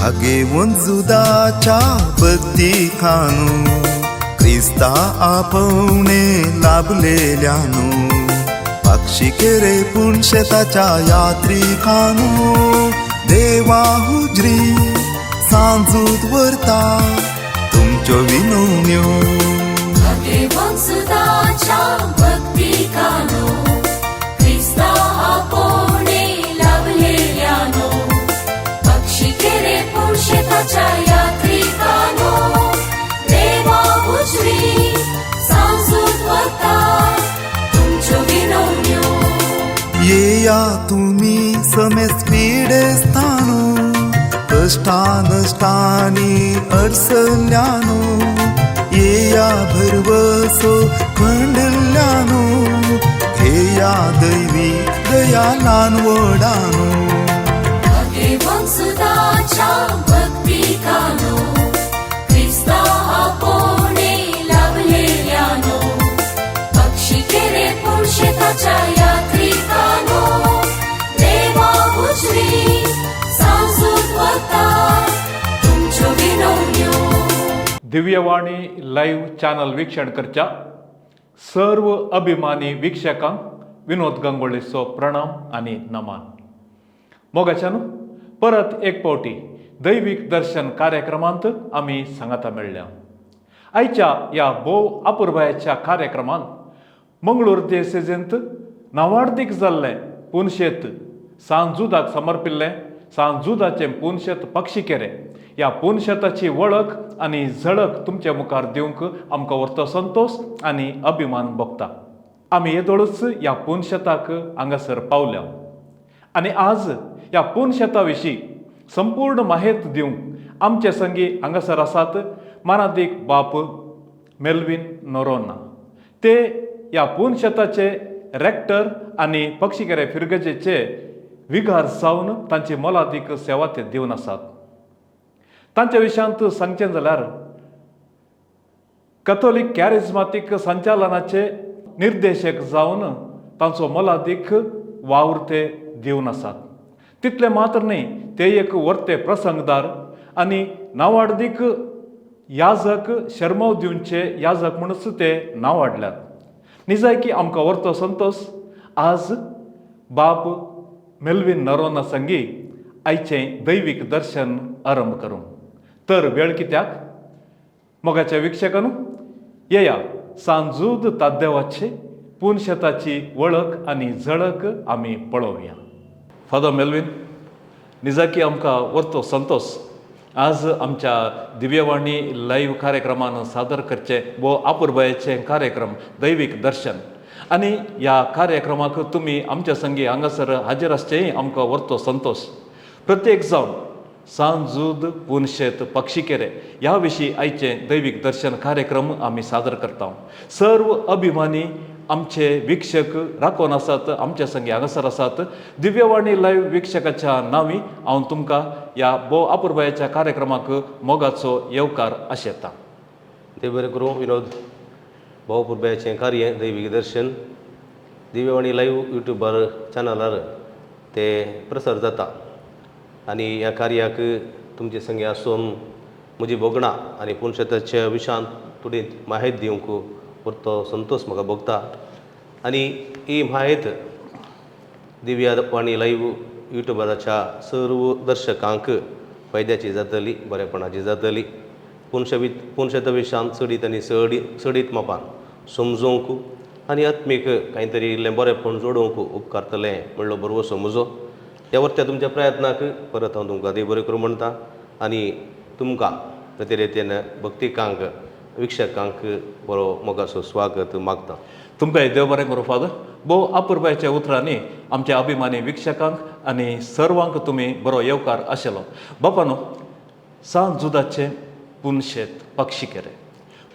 भागेवंत जुदाच्या भक्तिकानू, क्रिस्ता आपोवणे लाभलेल्यानू, पक्षी केरे पूण शेताच्या यात्रिकानू, देवा हुजरी सांजूत व्हरता तुमच्यो विनवण्यो. भाग्यवंत भक्तिकानो, क्रिस्ता आपोवणे लाभलेल्यानो, पक्षी केरे पूण शेताच्या यात्रिकानो, देवा हुजरी सांजूत वता तुमच्यो विनवण्यो. येया तुमी समेस्त पिडेस्तानू, कश्टा नश्टांनी अडसल्यानू, येया भरवसो खंडल्यानू, घेया दैवी दया ल्हान व्हडानू. भाग्यवंत भक्तिकानो, क्रिस्ता आपोवणे लाभलेल्यानो, पक्षी केरे पूण शेताच्या यात्रिकानो, देवा हुजरी सांजूत वता तुमच्यो विनवण्यो. दिव्यवाणी लाईव्ह चॅनल वीक्षण करच्या सर्व अभिमानी वीक्षकांक विनोद गंगोळीचो प्रणाम आनी नमन. मोगाच्यान परत एक फावटी दैवीक दर्शन कार्यक्रमांत आमी सांगाता मेळ्ळ्या. आयच्या ह्या भोव अपुरबायेच्या कार्यक्रमांत मंगळूर देसेजेंत नावाडदीक जाल्लें पुनशेत सांजुदाक समर्पिल्लें सांजुदाचें पुनशेत पक्षीकेरे ह्या पुनशेताची वळख आनी झळक तुमचे मुखार दिवंक आमकां व्हरतो संतोश आनी अभिमान भोगता. आमी येदोळूच ह्या पुनशेताक हांगासर पावल्या आनी आज ह्या पुनशेता विशीं संपूर्ण माहेत दिवंक आमचे संगी हांगासर आसात मानादीक बाप मेल्वीन नोरोना. ते ह्या पुनशेताचे रेक्टर आनी पक्षीकेरे फिरगजेचे विगार जावन तांची मोलादीक सेवा ते दिवन आसात. तांच्या विशयांत सांगचें जाल्यार कथोलीक कॅरिज्मातीक संचालनाचे निर्देशक जावन तांचो मोलादीक वावर ते दिवन आसात. तितलें मात्र न्हय, ते एक वर्ते प्रसंगदार आनी नावाडदीक याजक, शर्मव दिवचे याजक म्हणूच ते नांवाडल्यात. निजायकी आमकां वर्तो संतोश आज बाब मेल्वीन नरोना संगी आयचें दैवीक दर्शन आरंभ करूंक. तर वेळ कित्याक, मोगाच्या वीक्षकांनो, येया सांजूद ताद्देवाचे पुनशेताची वळख आनी झळक आमी पळोवया. फादर मेल्वीन, निजाकी आमकां वर्तो संतोश आज आमच्या दिव्यवाणी लायव्ह कार्यक्रमान सादर करचे वो आपुरबायेचे कार्यक्रम दैवीक दर्शन आनी ह्या कार्यक्रमाक तुमी आमच्या संगी हांगासर हाजीर आसचेय आमकां वर्तो संतोश. प्रत्येक जावन सांजूद पुनशेत पक्षीकेरे ह्या विशीं आयचे दैवीक दर्शन कार्यक्रम आमी सादर करता. सर्व अभिमानी आमचे वीक्षक राखून आसात, आमचे संगी हांगासर आसात. दिव्यवाणी लायव्ह वीक्षकाच्या नांवी हांव तुमकां ह्या भोव अपुरबायेच्या कार्यक्रमाक मोगाचो येवकार आशेता. देव बरें करूं विनोद. भोव पुरबायेचें कार्य दैवीक दर्शन दिव्यवाणी लायव्ह युट्यूबार चॅनलार ते प्रसार जाता आनी ह्या कार्याक तुमचे संगी आसून म्हजी भोगणां आनी पुनशेताच्या विशयांत थोडी म्हायत दिवंक परतो संतोश म्हाका भोगता. आनी ही म्हायत दिव्यवाणी लायव्ह युट्युबाराच्या सर्व दर्शकांक फायद्याची जातली, बरेपणाची जातली. पुनशवी पुनशेता विशयांत चडीत आनी चडीत मापान समजूंक आनी आत्मीक कांय तरी इल्लें बरेंपण जोडूंक उपकारतलें म्हणलो भरवसो म्हजो. ह्या वरत्या तुमच्या प्रयत्नाक परत हांव तुमकां देव बरें करूं म्हणटा आनी तुमकां प्रतिरेतीन भक्तिकांक वीक्षकांक बरो मोगाचो स्वागत मागता. तुमकां देव बरें करूं फादर. भोव अपुरबायेच्या उतरांनी आमच्या अभिमानी वीक्षकांक आनी सर्वांक तुमी बरो येवकार आशिल्लो. बापानो, सांत जुदाचें पुनशेत पक्षीकेरे,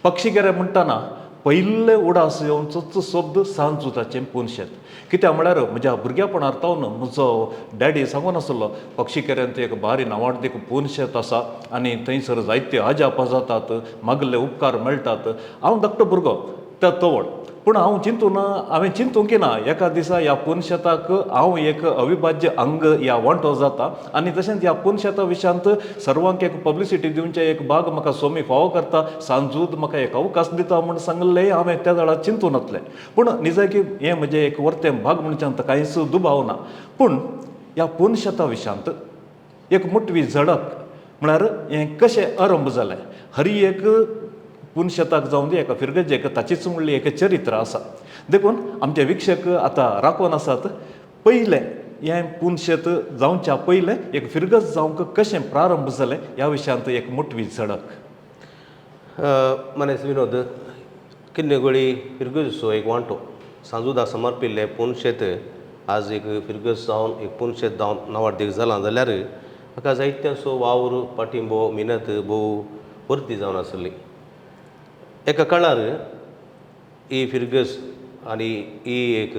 पक्षीकेरे म्हणटना पयले उडास येवचोच शब्द सांत जुदाचें पुनशेत. कित्याक म्हळ्यार म्हज्या भुरग्यापणार तावन म्हजो डॅडी सांगून आसलो, पक्षीकेऱ्यांत एक बारी नांवाडदीक पुनशेत आसा आनी थंयसर जायते अजापां जातात, मागले उपकार मेळटात. हांव धाकटो भुरगो त्या तवळ. पूण हांव चिंतून हांवें चिंतूंक ना एका दिसा ह्या पुनशेताक हांव एक अविभाज्य अंग ह्या वांटो जाता आनी तशेंच ह्या पुनशेता विशयांत सर्वांक एक पब्लिसिटी दिवचें एक भाग म्हाका सोमी फावो करता, सांजूद म्हाका एक अवकाश दिता म्हूण सांगलें हांवें त्या वेळार चिंतूं नासलें. पूण निजायकी हें म्हजें एक वर्तें भाग म्हणच्यान कांयच दुबाव ना. पूण ह्या पुनशेता विशयांत एक मोटवी झडक म्हळ्यार हें कशें आरंभ जालें, हरी एक पुनशेताक जावन दी एका फिरगजेक ताचीच म्हणली एक चरित्र आसा. देखून आमचे विक्षक आतां राखून आसात पयलें हें पुनशेत जावच्या पयलें एक फिरगज जावंक कशें प्रारंभ जालें ह्या विशयांत एक मोटवी झडक. मनेस विनोद, किन्नेगोळी फिरगजचो एक वांटो सांजुदा समर्पिल्लें पुनशेत आज एक फिरगज जावन एक पुनशेत जावन नांवाडदीक जालां जाल्यार हाका जायत्यांचो वावर पाटिंबो मिनत भोव वर्ती जावन आसली. एका काळार ही फिरगज आनी ही एक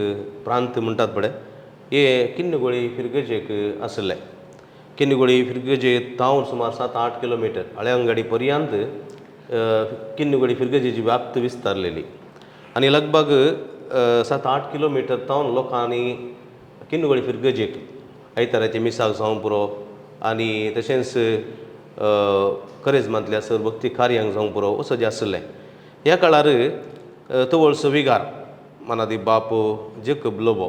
प्रांत म्हणटात पळय हे किन्नगोळी फिरगजेक आसलें. किन्नगोळी फिरगजे तावन सुमार 7-8 किलोमिटर हळ्यांगडी पर्यंत किन्नगोळी फिरगजेची व्याप्त विस्तारलेली आनी लगभग 7-8 किलोमिटर तावन लोकांनी किन्नगोळी फिरगजेक आयताराचे मिसाक जावं पुरो आनी तशेंच करेजमांतल्या सर भक्ती कार्यांक जावंक पुरो असो जें आसलें. ह्या काळार तवळसो विगार मनादी बाप जेकब लोबो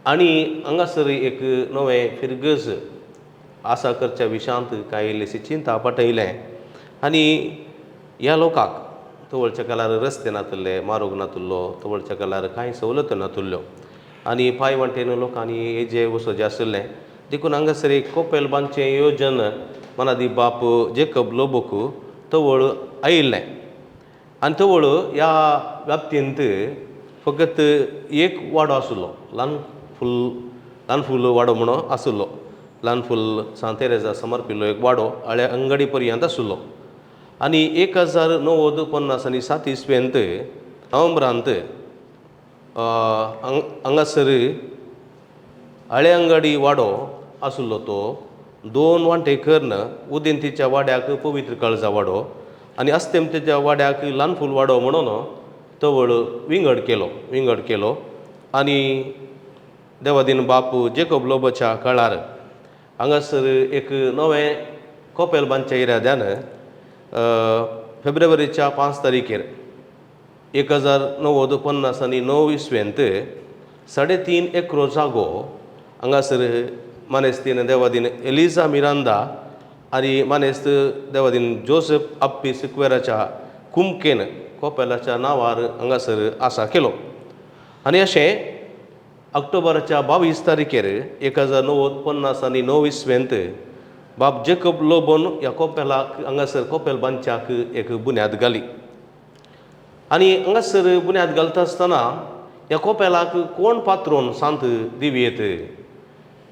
आनी हांगासर एक नवें फिरगज आसा करच्या विशयांत कांय इल्लीशी चिंता पाटयलें आनी ह्या लोकांक तवळच्या काळार रस्ते नातुल्ले, मारोग नातुल्लो, तवळच्या काळार कांय सवलत्यो नातुल्ल्यो आनी पांय वाटेन लोकांनी हे जे वचो जें आशिल्लें देखून हांगासर एक कोपेल बांदचें येवजण मनादी बाप जेकब लोबोक तवळ आयिल्लें आनी तवळ ह्या व्याप्तींत फकत एक वाडो आशिल्लो, ल्हान फूल वाडो म्हणून आशिल्लो. ल्हान फूल सांत तेरेजा समर्पिल्लो एक वाडो हळ्या अंगडी पर्यंत आशिल्लो आनी 1097 इसवेंत नोव्हेंबरांत हांगासर हळ्यांगडी वाडो आशिल्लो तो 2 वांटे करून उदेंतीच्या वाड्याक पवित्र काळजा वाडो आनी अस्तेमतेच्या वाड्याक ल्हान फूल वाडो म्हणून तवळ विंगड केलो आनी देवादीन बाप जेकब लोबोच्या काळार हांगासर एक नवें कोपेल बांदच्या इराद्यान फेब्रुवारीच्या 5 तारखेर 1059 इसवेंत 3.5 एकरो जागो हांगासर मानेस्तीन देवादीन एलिजा मिरांदा आनी मानेस्त देवादीन जोसेफ आप्पी सिक्वेराच्या कुमकेन कोपेलाच्या नांवार हांगासर आसा केलो. आनी अशें ऑक्टोबराच्या 22 तारखेर 1059 इसवेंत बाब जेकब लोबोन ह्या कोपेलाक हांगासर कोपेल बांदच्याक एक बुन्याद घाली. आनी हांगासर बुन्याद घालता आसतना ह्या कोपेलाक कोण पात्रोन सांत दिवयेत,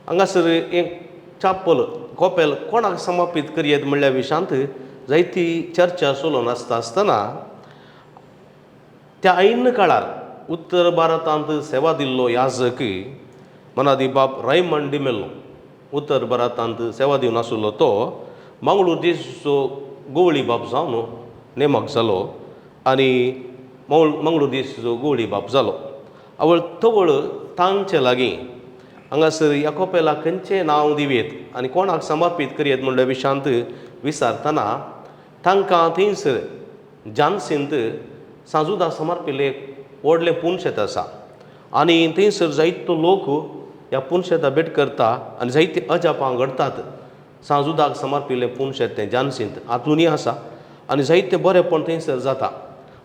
हांगासर एक चापल कोपेल कोणाक समर्पीत करयेत म्हणल्या विशयांत जायती चर्चा चलोवन आसता आसतना त्या ऐन काळार उत्तर भारतांत सेवा दिल्लो याजक मनादी बाप रायमंड डिमेल्लो उत्तर भारतांत सेवा दिवन आशिल्लो तो मंगळूर देशाचो गोवळी बाप जावन नेमक जालो आनी मंगळूर देशाचो गोवळी बाप जालो. आवळ तवळ तांचे लागीं हांगासर ह्या कोपेलाक खंयचें नांव दिवयेत आनी कोणाक समर्पीत करयेत म्हणल्या विशयांत विचारतना तांकां थंयसर जानसींत सांजुदा समर्पिल्लें एक व्हडलें पुनशेत आसा आनी थंयसर जायतो लोक ह्या पुनशेता भेट करता आनी जायतीं अजापां घडटात. सांजुदाक समर्पिल्लें पुनशेत तें जानसींत आजुनूय आसा आनी जायतें बरेंपण थंयसर जाता.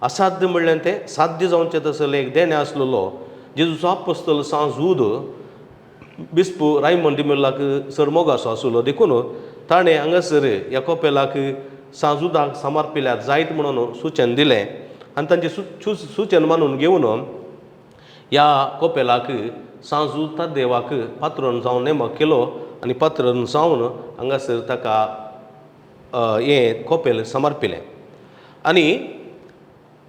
असाध्य म्हणलें तें साध्य जावचें तसलें एक देणें आसलेलो जेजूचो आपोस्तल सांजूद बिस्पू रायमंड डिमेल्लाक चड मोगाचो आशिल्लो देखून ताणें हांगासर ह्या कोपेलाक सांजुदाक समर्पिल्यार जायत म्हणून सुचन दिलें आनी तांचें सुचन मानून घेवन ह्या कोपेलाक सांजू देवाक पात्रोन जावन नेमक केलो आनी पात्रोन जावन हांगासर ताका हें कोपेल समर्पिलें. आनी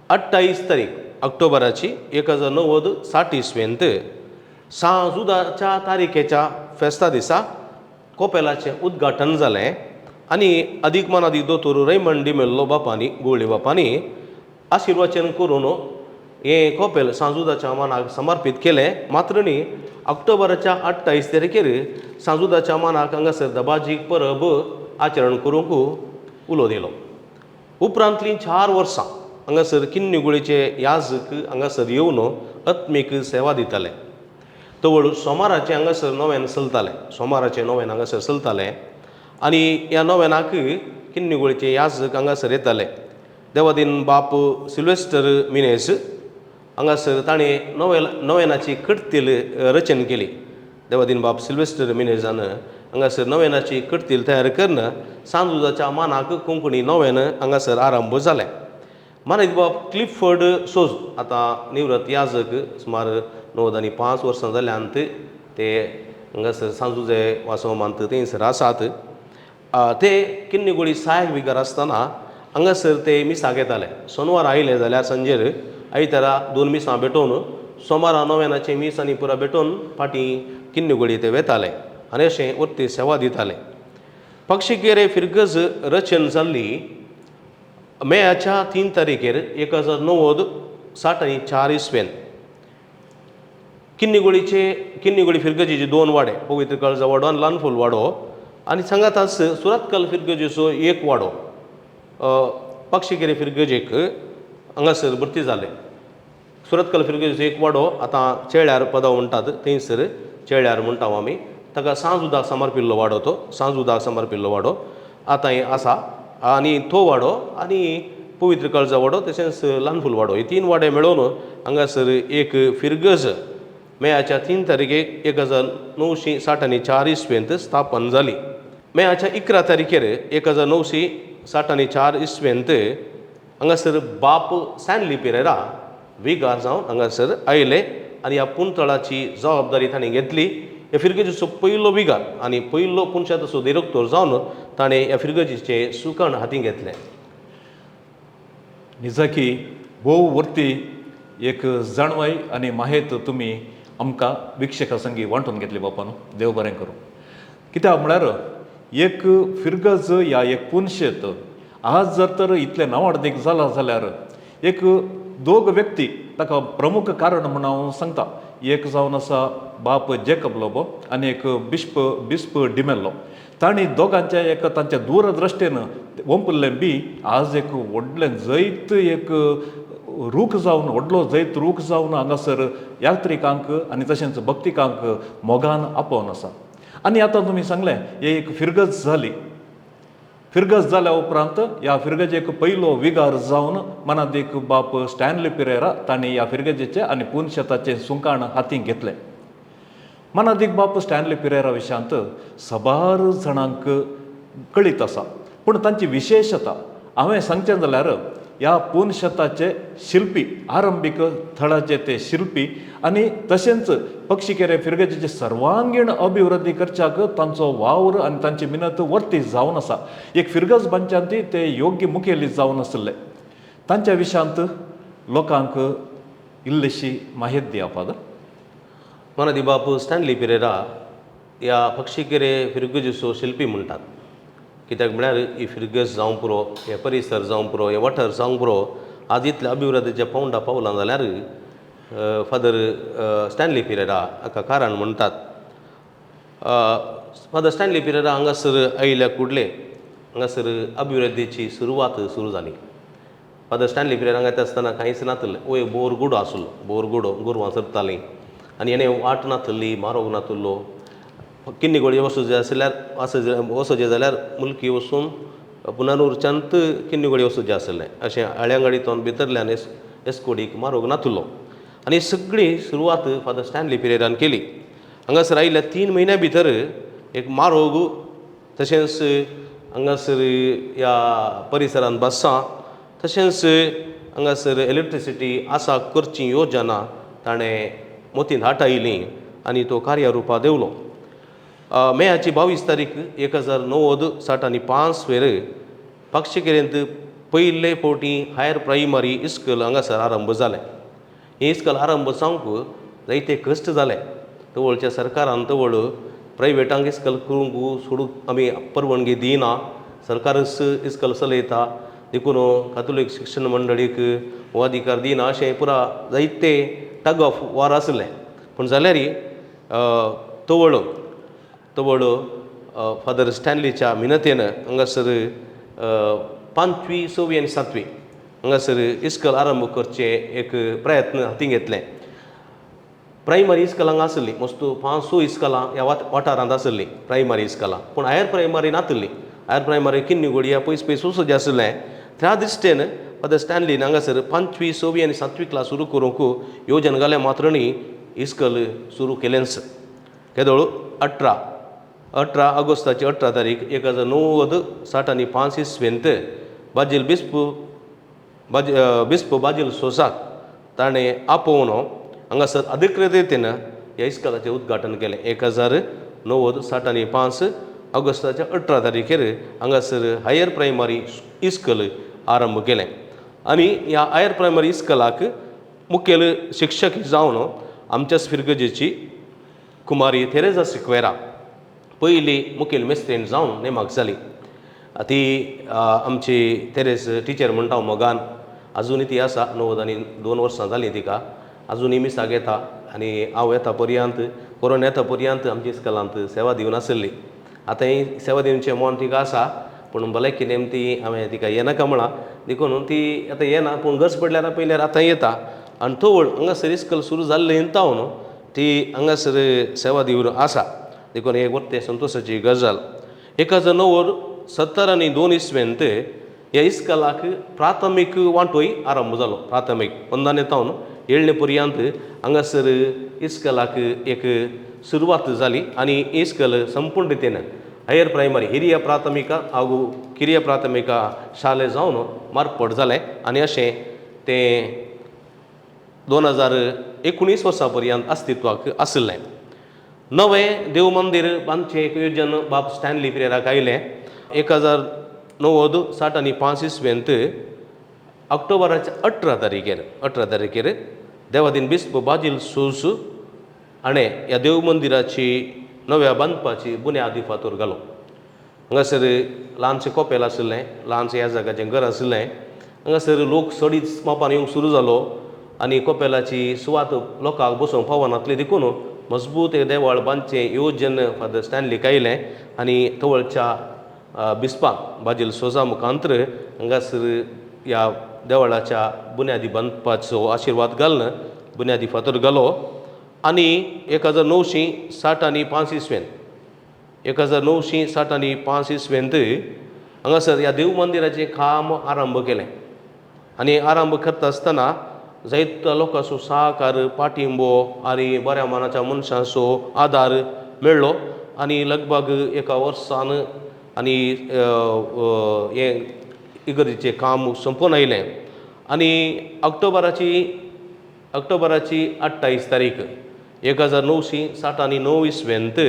28 तारीख ऑक्टोबराची 1060 इसवेंत सांजुदाच्या तारखेच्या फेस्ता दिसा कोपेलाचें उद्घाटन जालें आनी अदीक मानादीक दोतोर रैमंड डिमेल्लो बापांनी गोवळी बापांनी आशिर्वचन करून हें कोपेल सांजुदाच्या मानाक समर्पीत केलें. मात्र न्ही, ऑक्टोबराच्या 28 तारखेर सांजुदाच्या मानाक हांगासर दबाजीक परब आचरण करूंक उलो दिलो. उपरांतलीं 4 वर्सां हांगासर किन्नीगुळीचे याजक हांगासर येवन आत्मीक सेवा दिताले. तवळ सोमाराचें हांगासर नोवेन चलतालें, सोमाराचें नोवेन हांगासर चलतालें आनी ह्या नोवेनाक किन्नीगुळीचे याजक हांगासर येताले. देवादीन बाप सिल्वेस्टर मिनेज हांगासर ताणें नोवेनाची करतील रचन केली. देवादीन बाप सिल्वेस्टर मिनेजान हांगासर नोवेनाची करतील तयार करून सांजुजाच्या मानाक कोंकणी नोवेन हांगासर आरंभ जालें. मानेद बाब क्लिफर्ड सोज आतां निवृत्त याजक, सुमार 95 वर्सां जाल्यांत ते हांगासर सांजुजे वासोमांत थंयसर आसात. ते किन्नीगोळी सहायक विगार आसतना हांगासर ते मिसाक येताले. सोनवार आयले जाल्यार सांजेर आयतारा 2 मिसां भेटोवन सोमारा नोवेनाचें मीस आनी पुरा भेटोवन फाटीं किन्नीगोळी ते वेताले आनी अशें वरती सेवा दिताले. पक्षीकेरे फिरगज रचन जाल्ली मेयाच्या 3 तारखेर 1094 इसवेन. किन्नीगोळी फिरगजीचे 2 वाडे, पवित्र काळजा वाडो आनी लानफूल वाडो आनी सांगाताच सुरतकल फिरगजीचो 1 वाडो पक्षीकेरे फिरगजेक हांगासर भरती जाले. सुरतकल फिरगजेचो 1 वाडो आतां चेळ्यार पदाव म्हणटात, थंयसर चेळ्यार म्हणटा आमी, ताका सांजुदाक समर्पिल्लो वाडो, तो सांजुदाक समर्पिल्लो वाडो आतां आसा आनी तो वाडो आनी पवित्र काळजा वाडो तशेंच लानफूल वाडो हे 3 वाडे मेळोवन हांगासर एक फिरगज मेयाच्या 3 तारखेक 1964 इसवेंत स्थापन जाली. मेयाच्या 11 तारखेर 1964 इसवेंत हांगासर बाप स्टॅनली पिरेरा विगार जावन हांगासर आयले आनी ह्या पुंतळाची जबाबदारी ताणें घेतली. ह्या फिरगजीचो पयलो विगार आनी पयलो पुनशाचो दिरेक्तोर जावन ताणें ह्या फिरगजीचें सुकण हातीं घेतलें. निजाकी भोव वर्ती एक जाणवाय आनी माहेत तुमी आमकां वीक्षकां संगी वांटून घेतली बापानो, देव बरें करूं. कित्याक म्हळ्यार एक फिरगज या एक पुनशेत आज जर तर इतलें नांवाडदीक जालां जाल्यार एक दोग व्यक्ती ताका प्रमुख कारण म्हूण हांव सांगता. एक जावन आसा बाप जेकब लोबो आनी एक बिस्प डिमेल्लो. तांणी दोगांच्या एक तांच्या दूरदृश्टेन वंपल्लें बी आज एक व्हडलें जैत एक रूख जावन व्हडलो जैत रूख जावन हांगासर यात्रिकांक आनी तशेंच भक्तिकांक मोगान आपोवन आसा. आनी आतां तुमी सांगलें ही एक फिरगज जाली. फिरगज जाल्या उपरांत ह्या फिरगजेक पयलो विगार जावन मनादीक बाप स्टॅनली पिरेरा तांणी ह्या फिरगजेचें आनी पुनशेताचें सुंकाण हातीं घेतलें. मनादीक बाप स्टॅनली पिरेरा विशयांत साबार जाणांक कळीत आसा, पूण तांची विशेशता हांवें सांगचें जाल्यार ह्या पुनशेताचे शिल्पी, आरंभीक थळाचे ते शिल्पी आनी तशेंच पक्षीकेरे फिरगजेचे सर्वांगीण अभिवृद्धी करच्याक तांचो वावर आनी तांची मिनत वर्ती जावन आसा. एक फिरगज बांदच्यान ते योग्य मुखेली जावन आशिल्ले. तांच्या विशयांत लोकांक इल्लीशी माहिती दिया फादर. मनादी बाप स्टॅनली पिरेरा ह्या पक्षीकेरे फिरगजेचो शिल्पी म्हणटात. कित्याक म्हळ्यार ही फिरगज जावंक पुरो, हे परिसर जावंक पुरो, हे वाठार जावंक पुरो, आज इतल्या अभिवृद्धीच्या पावंडा पावलां जाल्यार फादर स्टॅनली पिरेरा हाका कारण म्हणटात. फादर स्टॅनली पिरेरा हांगासर आयिल्ल्या कुडले हांगासर अभिवृद्धीची सुरवात सुरू जाली. फादर स्टॅनली पिरेरा हांगा येता आसतना कांयच नातलें, वय बोरगुडो आसलो, बोरगुडो गोरवां चरतालीं आनी हेणें वाट नातली, मारोग नातलो. किन्नीगोळी वचूं जाय आसल्यार वचचें जाल्यार मुल्की वचून पुनरुच्यांत किन्नीगोळी वचचें आसलें. अशें आळ्यांगाडीतून भितरल्यान एस्कोडीक मारोग नातलो आनी सगळी सुरवात फादर स्टॅनली पिरेरान केली. हांगासर आयिल्ल्या 3 म्हयन्या भितर एक मारोग तशेंच हांगासर ह्या परिसरांत बसां तशेंच हांगासर इलेक्ट्रिसिटी आसा करची योजना ताणें मोतींत हाटायली आनी तो कार्यारुपा देवलो. मेयाची 22 तारीख 1965 वेर पक्षीकेरेंत पयले फावटी हायर प्रायमरी इस्कूल हांगासर आरंभ जालें. हें इस्कूल आरंभ जावंक जायते कश्ट जाले. तवळच्या सरकारान तवळ प्रायवेटांक इस्कूल करूंक सोडूंक आमी परवानगी दिना, सरकारच इस्कूल चलयता देखून कातोलीक शिक्षण मंडळीक हो अधिकार दिना अशें पुरा जायते टग ऑफ वॉर आसलें. पूण जाल्यार तवळ तवळ फादर स्टॅनलीच्या मिनतेन हांगासर पांचवी, सवी आनी सातवी हांगासर इस्कॉल आरंभ करचें एक प्रयत्न हातीं घेतलें. प्रायमरी इस्कॉलां हांगा आसलीं, मस्त पांच स इस्कॉलां ह्या वाठारांत आसलीं प्रायमरी इस्कॉलां, पूण हायर प्रायमरी नातिल्ली. हायर प्रायमरी किन्नी घोडया पयस पयस वचूं आशिल्लें. त्या दृश्टेन फादर स्टॅनलीन हांगासर पांचवी, सवी आनी सातवी क्लास सुरू करूंक योजन घालें मात्र न्ही, इस्कॉल सुरू केलेंच. केदोळ 18 ऑगस्टाची 18 तारीख 1965 इसवेंत बाजील बिस्प बिस्प बाजील सोसाक ताणें आपोवन हांगासर अधिकृत रितीन ह्या इस्कॉलाचें उद्घाटन केलें. 1965 ऑगस्टाच्या 18 तारखेर हांगासर हायर प्रायमरी इस्कॉल आरंभ केलें आनी ह्या हायर प्रायमरी इस्कॉलाक मुखेल शिक्षक जावन आमच्याच फिरगजेची कुमारी थेरेजा सिक्वेरा पयली मुखेल मेस्त्रीण जावन नेमक जाली. ती आमची तेरेज टिचर म्हणटा हांव मोगान, आजुनूय ती आसा. 92 वर्सां जालीं तिका, आजुनूय मिसाक येता आनी हांव येता पर्यंत, कोरोना येता पर्यंत आमच्या इस्कॉलांत सेवा दिवन आसली. आतांय सेवा दिवचें मन तिका आसा, पूण भलायकी नेमती हांवें तिका येनाका म्हळां, देखून ती आतां येना, पूण गरज पडल्यार पयल्यार आतां येता. आनी तवळ हांगासर इस्कॉल सुरू जाल्लें तावन ती हांगासर सेवा दिवन आसा, देखून एक वर्ते संतोशाची गजाल. 1972 इसवेंत ह्या इस्कॉलाक प्राथमीक वांटोय आरंभ जालो. प्राथमीक 1 तावन 7 पर्यंत हांगासर इस्कॉलाक एक सुरवात जाली आनी इस्कॉल संपूर्ण रितीन हायर प्रायमरी हिरिया प्राथमिका हागू किरिया प्राथमिका शाले जावन मारपट जालें आनी अशें तें 2019 वर्सां पर्यंत अस्तित्वाक आशिल्लें. नवें देव मंदीर बांदचें एक योजन बाब स्टॅनली पिरेराक आयलें. 1965 इसवेंत ऑक्टोबराच्या 18 तारखेर देवादीन बिस्प बाजील सूस हाणें ह्या देव मंदिराची नव्या बांदपाची बुन्यादी फातर घालो. हांगासर ल्हानशें कोपेल आशिल्लें, ल्हानशें ह्या जाग्याचें घर आशिल्लें. हांगासर लोक चडीत मापान येवंक सुरू जालो आनी कोपेलाची सुवात लोकांक बसोवंक पावनासली, देखून मजबूत एक देवळ बांदचें योजन फादर स्टॅनलीक आयलें आनी तवळच्या बिस्पाक बाजील सोजा मुखांतर हांगासर ह्या देवळाच्या बुन्यादी बांदपाचो आशिर्वाद घालून बुन्यादी फातर घालो आनी 1965 इसवेंत 1965 इसवेंत हांगासर ह्या देव मंदिराचें काम आरंभ केलें. आनी आरंभ करता आसतना जायत्या लोकांचो सहकार, पाठिंबो आनी बऱ्या मनाच्या मनशांचो आदार मेळ्ळो आनी लगभग एका वर्सान आनी हें इगर्जेचें काम सोंपोवन आयलें. आनी ऑक्टोबराची 28 तारीख 1969 इसवेंत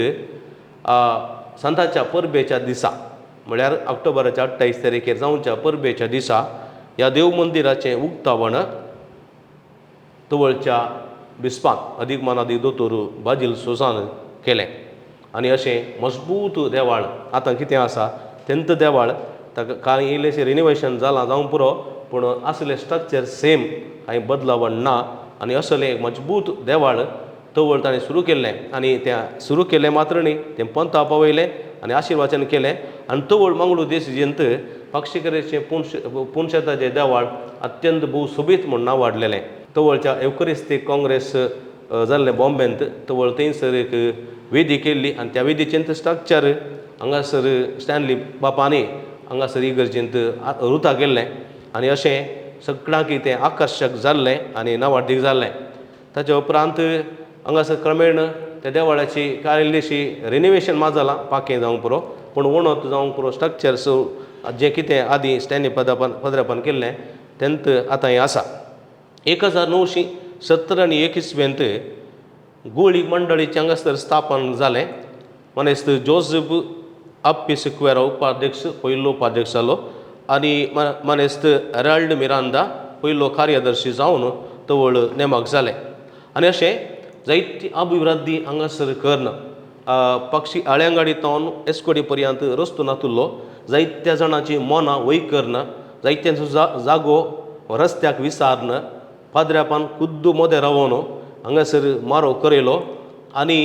सांताच्या परबेच्या दिसा, म्हळ्यार ऑक्टोबराच्या 28 तारखेर जावच्या परबेच्या दिसा ह्या देव मंदिराचें उक्तावण तवळच्या बिस्पान अदीक मानादीक दोतोर बाजील सोसान केलें. आनी अशें मजबूत देवाळ आतां कितें आसा तेंत देवाळ ताका कांय इल्लेशें रिनोवेशन जालां जावंक पुरो, पूण आसलें स्ट्रक्चर सेम, कांय बदलावण ना. आनी असलें एक मजबूत देवाळ तवळ ताणें सुरू केल्लें आनी तें सुरू केल्लें मात्र न्ही, तें पंथा पावयलें आनी आशिर्वाचन केलें. आनी तवळ मंगळूर देशजेंत पाक्षिकरेचें पुनशेताचें देवाळ अत्यंत भोव सोबीत म्हूण नांव वाडलेलें. तवळच्या एवकरिस्तीक काँग्रेस जाल्लें बॉम्बेंत, तवळ थंयसर एक वेदी केल्ली आनी त्या वेदीचें स्ट्रक्चर हांगासर स्टॅनली बापांनी हांगासर इगर्जेंत रुता केल्लें आनी अशें सगळ्यांक तें आकर्शक जाल्लें आनी नांवाडदीक जाल्लें. ताच्या उपरांत हांगासर क्रमेण त्या देवळाची कांय इल्लीशी रिनोवेशन मात जालां, पाखें जावंक पुरो, पूण वणत जावंक पुरो, स्ट्रक्चर्स जें कितें आदीं स्टॅनली पदरापान केल्लें तेंत आतां हें आसा. 1971 इसवेंत गोळी मंडळीचें हांगासर स्थापन जालें. मानेस्त जोसेफ आप्पी सिक्वेरा उपाध्यक्ष, पयलो उपाध्यक्ष जालो आनी मानेस्त हेराल्ड मिरांदा पयलो कार्यदर्शी जावन तवळ नेमक जालें. आनी अशें जायती अभिवृद्धी हांगासर करून पक्षी आळ्यांगाडी तावन एस्कोडी पर्यंत रस्तो नातुल्लो, जायत्या जाणांची मनां वय करून जायत्यांचो जागो रस्त्याक विसारन पाद्र्यापान खुद्द मोदें रावोन हांगासर मारो करयलो आनी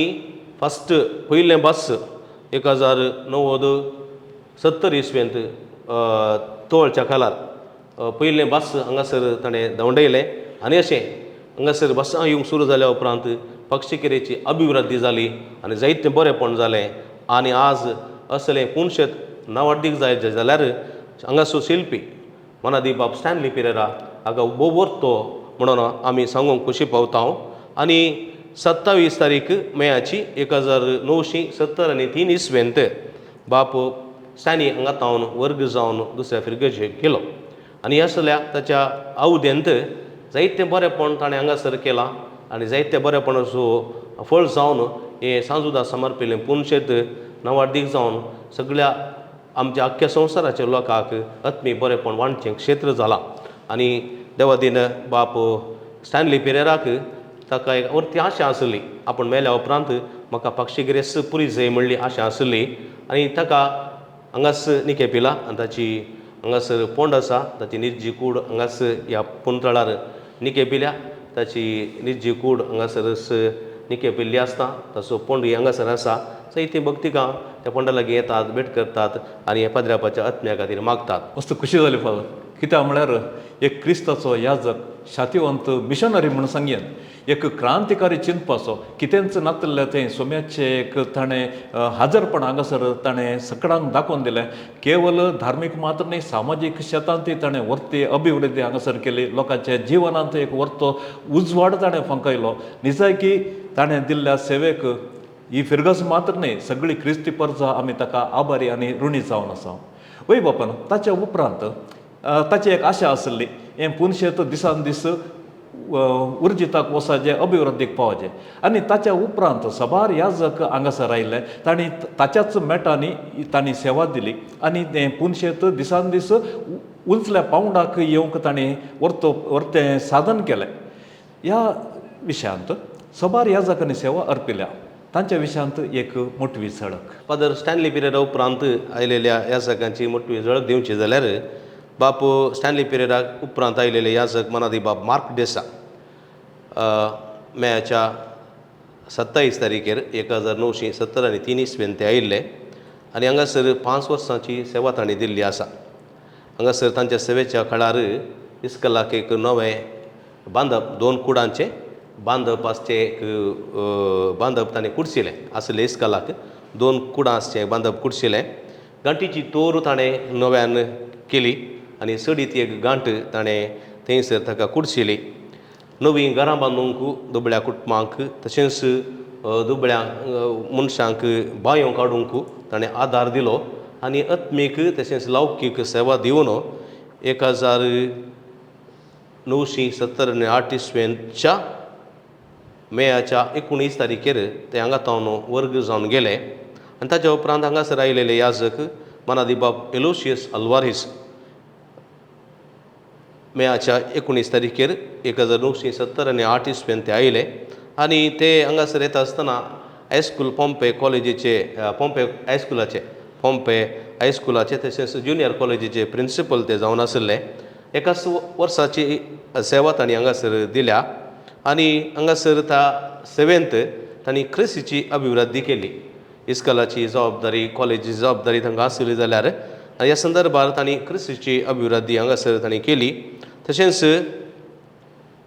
फस्ट पयलें बस 1090 इसवेंत तोळच्या कालार पयलें बस हांगासर ताणें धांवडयलें. आनी अशें हांगासर बसां येवंक सुरू जाल्या उपरांत पक्षिकेरेची अभिवृद्धी जाली आनी जायतें बरेंपण जालें. आनी आज असलें पुनशेत नांवाडदीक जायत जाल्यार हांगासर शिल्पी मनादी बाब स्टॅनली पिरेरा हाका भोव वर्तो म्हणून आमी सांगूंक खोशी पावता. आनी 27 तारीख मेयाची 1973 इसवेंत बाप स्टॅनी हांगा तावन वर्ग जावन दुसऱ्या फिरगेजेक गेलो. आनी असल्या ताच्या अवदेंत जायतें बरेंपण ताणें हांगासर केलां आनी जायते बरेंपणाचो फळ जावन हें सांजुदा समर्पिल्लें पुनशेत नांवाडदीक जावन सगळ्या आमच्या आख्ख्या संवसाराच्या लोकांक आत्मीक बरेंपण वांटचें क्षेत्र जालां. आनी देवादीन बाप स्टॅनली पिरेराक ताका एक वर्ती आशा आसली, आपूण मेल्या उपरांत म्हाका पक्षीगिरेस पुरी जाय म्हणली आशा आसली. आनी ताका हांगास निके पिला आनी ताची हांगासर पोंड आसा, ताची निर्जी कूड हांगास ह्या पुंतळार निके पिल्या, ताची निर्जी कूड हांगासरच निके पिल्ली आसता, ताचो पोंड हांगासर आसा. सो ती भक्तिकां त्या पोंडा लागीं येतात, भेट करतात आनी ह्या पाद्र्यापाच्या आत्म्या खातीर मागतात. मस्त खुशी जाली फादर, कित्याक म्हळ्यार एक क्रिस्ताचो याजक, शातिवंत मिशनरी म्हूण सांगयेन, एक क्रांतिकारी चिंतपाचो, कितेंच नातिल्लें तें सोम्याचें एक ताणें हाजरपण हांगासर ताणें सकडांक दाखोवन दिलें. केवल धार्मीक मात्र न्ही, सामाजीक शेतांतूय ताणें वर्ती अभिवृद्धी हांगासर केली, लोकांच्या जिवनांत एक वर्तो उजवाड ताणें फांकयलो. निजायकी ताणें दिल्ल्या सेवेक ही फिरगज मात्र न्ही, सगळी क्रिस्ती परजा आमी ताका आभारी आनी ऋणी जावन आसा. वय बापान, ताच्या उपरांत ताची एक आशा आसली हें पुनशेत दिसान दीस उर्जिताक वसाजे, अभिवृद्धीक पावचे. आनी ताच्या उपरांत सबार याजक हांगासर आयले, तांणी ताच्याच मेटांनी तांणी सेवा दिली आनी तें पुनशेत दिसान दीस उंचल्या पावंडाक येवंक तांणी वर्तो वर्तें साधन केलें. ह्या विशयांत सबार याजकांनी सेवा अर्पिल्या, तांच्या विशयांत एक मोटवी झळक. फादर स्टॅनली पिरेरा उपरांत आयलेल्या याजकांची मोटवी झळक दिवची जाल्यार बाप स्टॅनली पिरेरा उपरांत आयलेले याजक मनादी बाब मार्क डेसा मेयाच्या 27 तारीखेर 1973 इसवेन ते आयिल्ले आनी हांगासर 5 वर्सांची सेवा तांणी दिल्ली आसा. हांगासर तांच्या सेवेच्या काळार इस्कलाक एक नवें बांदप, 2 कुडांचें बांदप आसचें, एक बांदप ताणें कुडशिलें आसलें. इस्कलाक 2 कुडां आसचें बांदप कुडशिलें. गांठीची तोर ताणें नव्यान केली आनी सडीत एक गांठ ताणें थंयसर ताका कुडशिली. नवीं घरां बांदूंक दुबळ्या कुटुंबांक तशेंच दुबळ्या मनशांक बांयो काडूंक ताणें आदार दिलो आनी आत्मीक तशेंच लौकीक सेवा दिवन 1978 इसवेंच्या मेयाच्या 19 तारीखेर ते हांगा तावन वर्ग जावन गेले. आनी ताच्या उपरांत हांगासर आयलेले याजक मनादी बाब एलोशियस अल्वारीस मेयाच्या 19 तारीखेर 1978 इसवेन ते आयले आनी ते हांगासर येता आसतना हायस्कूल पोम्पे कॉलेजीचे, पोम्पे हायस्कुलाचे, पोम्पे हायस्कुलाचे तशेंच ज्युनियर कॉलेजीचे प्रिंसिपल ते जावन आशिल्ले. एकाच वर्साची सेवा तांणी हांगासर दिल्या आनी हांगासर त्या सेवेंत तांणी क्रिस्तीची अभिवृद्धी केली. इस्कलाची जबाबदारी, कॉलेजीची जबाबदारी तांकां आसली जाल्यार ह्या संदर्भार तांणी क्रिस्तीची अभिवृद्धी हांगासर तांणी केली. तशेंच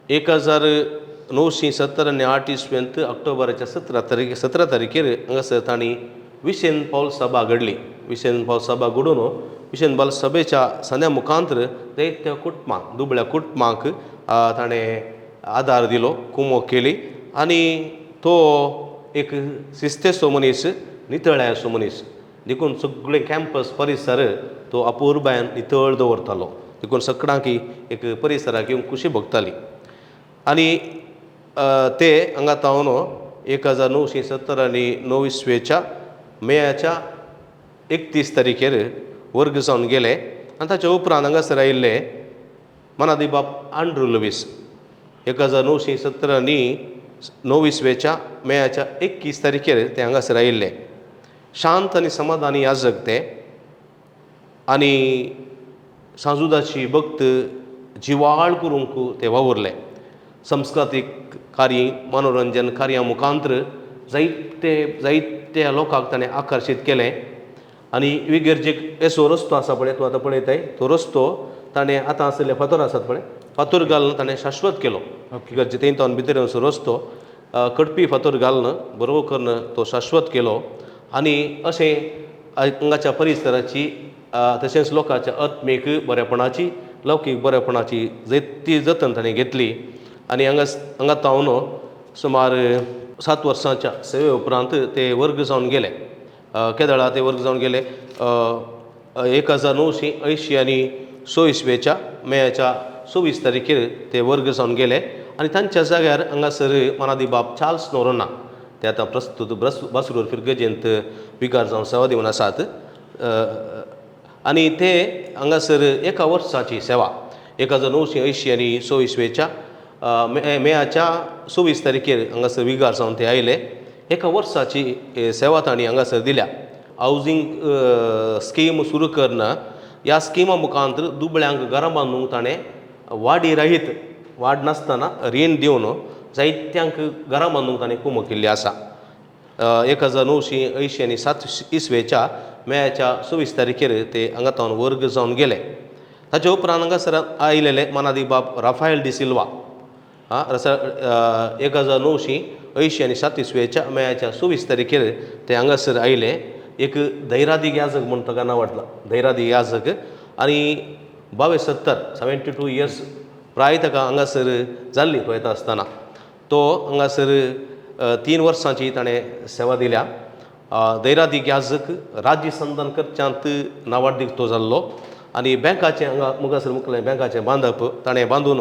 1978 इसवेंत ऑक्टोबराच्या 17 तारखेर हांगासर तांणी विशेन पावल सभा घडली. विशेन पावल सभा घडून विशेन पावल सभेच्या संद्या मुखांतर जायत्या कुटुंबांक, दुबळ्या कुटुंबांक ताणें आदार दिलो, कुमोक केली. आनी तो एक शिस्तेचो मनीस, नितळायेचो मनीस, देखून सगळे कॅम्पस परिसर तो अपुरबायेन नितळ दवरतालो. देखून सगळ्यांक एक परिसराक येवंक खुशी भोगताली. आनी ते हांगा तावन 1979 इसवेच्या मेयाच्या 31 तारखेर वर्ग जावन गेले. आनी ताच्या उपरांत हांगासर आयिल्ले मनादी बाब आंड्रू लुवीस 1979 इसवेच्या मेयाच्या 21 तारखेर ते हांगासर आयिल्ले. शांत आनी समाधानी याजक ते आनी सांजुदाची भक्त जिवाळ करूंक ते वावुरले. संस्कृतीक कार्य, मनोरंजन कार्या मुखांत्र जायते जायत्या लोकांक ताणें आकर्शीत केलें. आनी इगर्जेक असो रस्तो आसा पळय, तूं आतां पळयताय तो रस्तो ताणें आतां आशिल्ले फातर आसात पळय, फातर घालून ताणें शाश्वत केलो. इगर्जे थंय तावन भितर असो रस्तो कडपी फातर घालून बरो करून तो शाश्वत केलो. आनी अशें हांगाच्या परिसराची तशेंच लोकांच्या आत्मीक बरेपणाची, लौकीक बरेपणाची जायती जतन ताणें घेतली. आनी हांगा हांगा तावन सुमार 7 वर्सांच्या सेवे उपरांत ते वर्ग जावन गेले. केदळा ते वर्ग जावन गेले 1980 आनी 6 इसवेच्या मेयाच्या 26 तारखेर ते वर्ग जावन गेले. आनी तांच्या जाग्यार हांगासर मनादी बाब चार्ल्स नोरोना, ते आतां प्रस्तूत बासरूर फिरगजेंत विगार जावन सेवा दिवन आसात. आनी ते हांगासर एका वर्साची सेवा 1980 आनी 6 इसवेच्या मेयाच्या 26 तारखेर हांगासर विगार जावन ते आयले. एका वर्साची सेवा तांणी हांगासर दिल्या. हावजींग स्कीम सुरू करून ह्या स्किमा मुखांत दुबळ्यांक घरां बांदूंक ताणें वाडी राहीत, वाड नासतना रीण दिवन जायत्यांक घरां बांदूंक ताणें कुमक केल्ली आसा. 1980 आनी 7 इसवेच्या मेयाच्या 26 तारखेर ते हांगा तावन वर्ग जावन गेले. ताचे उपरांत हांगासर आयलेले मनादी बाब राफायल डिसिल्वा, 1980 आनी 7 इसवेच्या मेयाच्या 26 तारखेर ते हांगासर आयले. एक धैरादी याजक म्हूण ताका नांव वाटलां, धैरादी याजक. आनी 72 72 इयर्स प्राय ताका हांगासर जाल्ली पळयता आसतना तो हांगासर 3 वर्सांची ताणें सेवा दिल्या. धैरादीक याजक राज्य संदान करच्यांत नावाडदीक तो जाल्लो. आनी बँकाचें हांगा मुखासर मुखलें बँकाचें बांदप ताणें बांदून,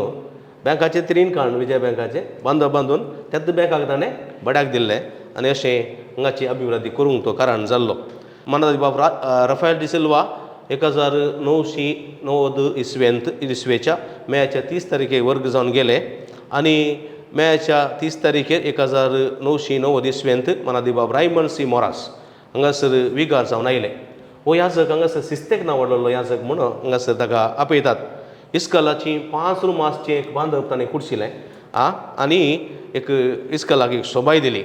बँकाचें रीण काडून विजय बँकाचें बांदप बांदून त्याच बँकाक ताणें भाड्याक दिल्लें. आनी अशें हांगाची अभिवृद्धी करूंक तो कारण जाल्लो. मनादी बाब राफायल डिसिल्वा 1990 इसवेंत इसवेच्या मेयाच्या 30 तारखेक वर्ग जावन गेले. आनी मेयाच्या 30 तारखेर 1990 इसवेंत मनादी बाब रायमंड सी मोरास हांगासर विगार जावन आयले. हो याजक हांगासर सिस्तेक नांव वाडलेलो याजक म्हूण हांगासर ताका आपयतात. इस्कलाची 5 रुमां आसचें एक बांदप ताणें कुडशिलें आनी एक इस्कलाक एक सोबाय दिली.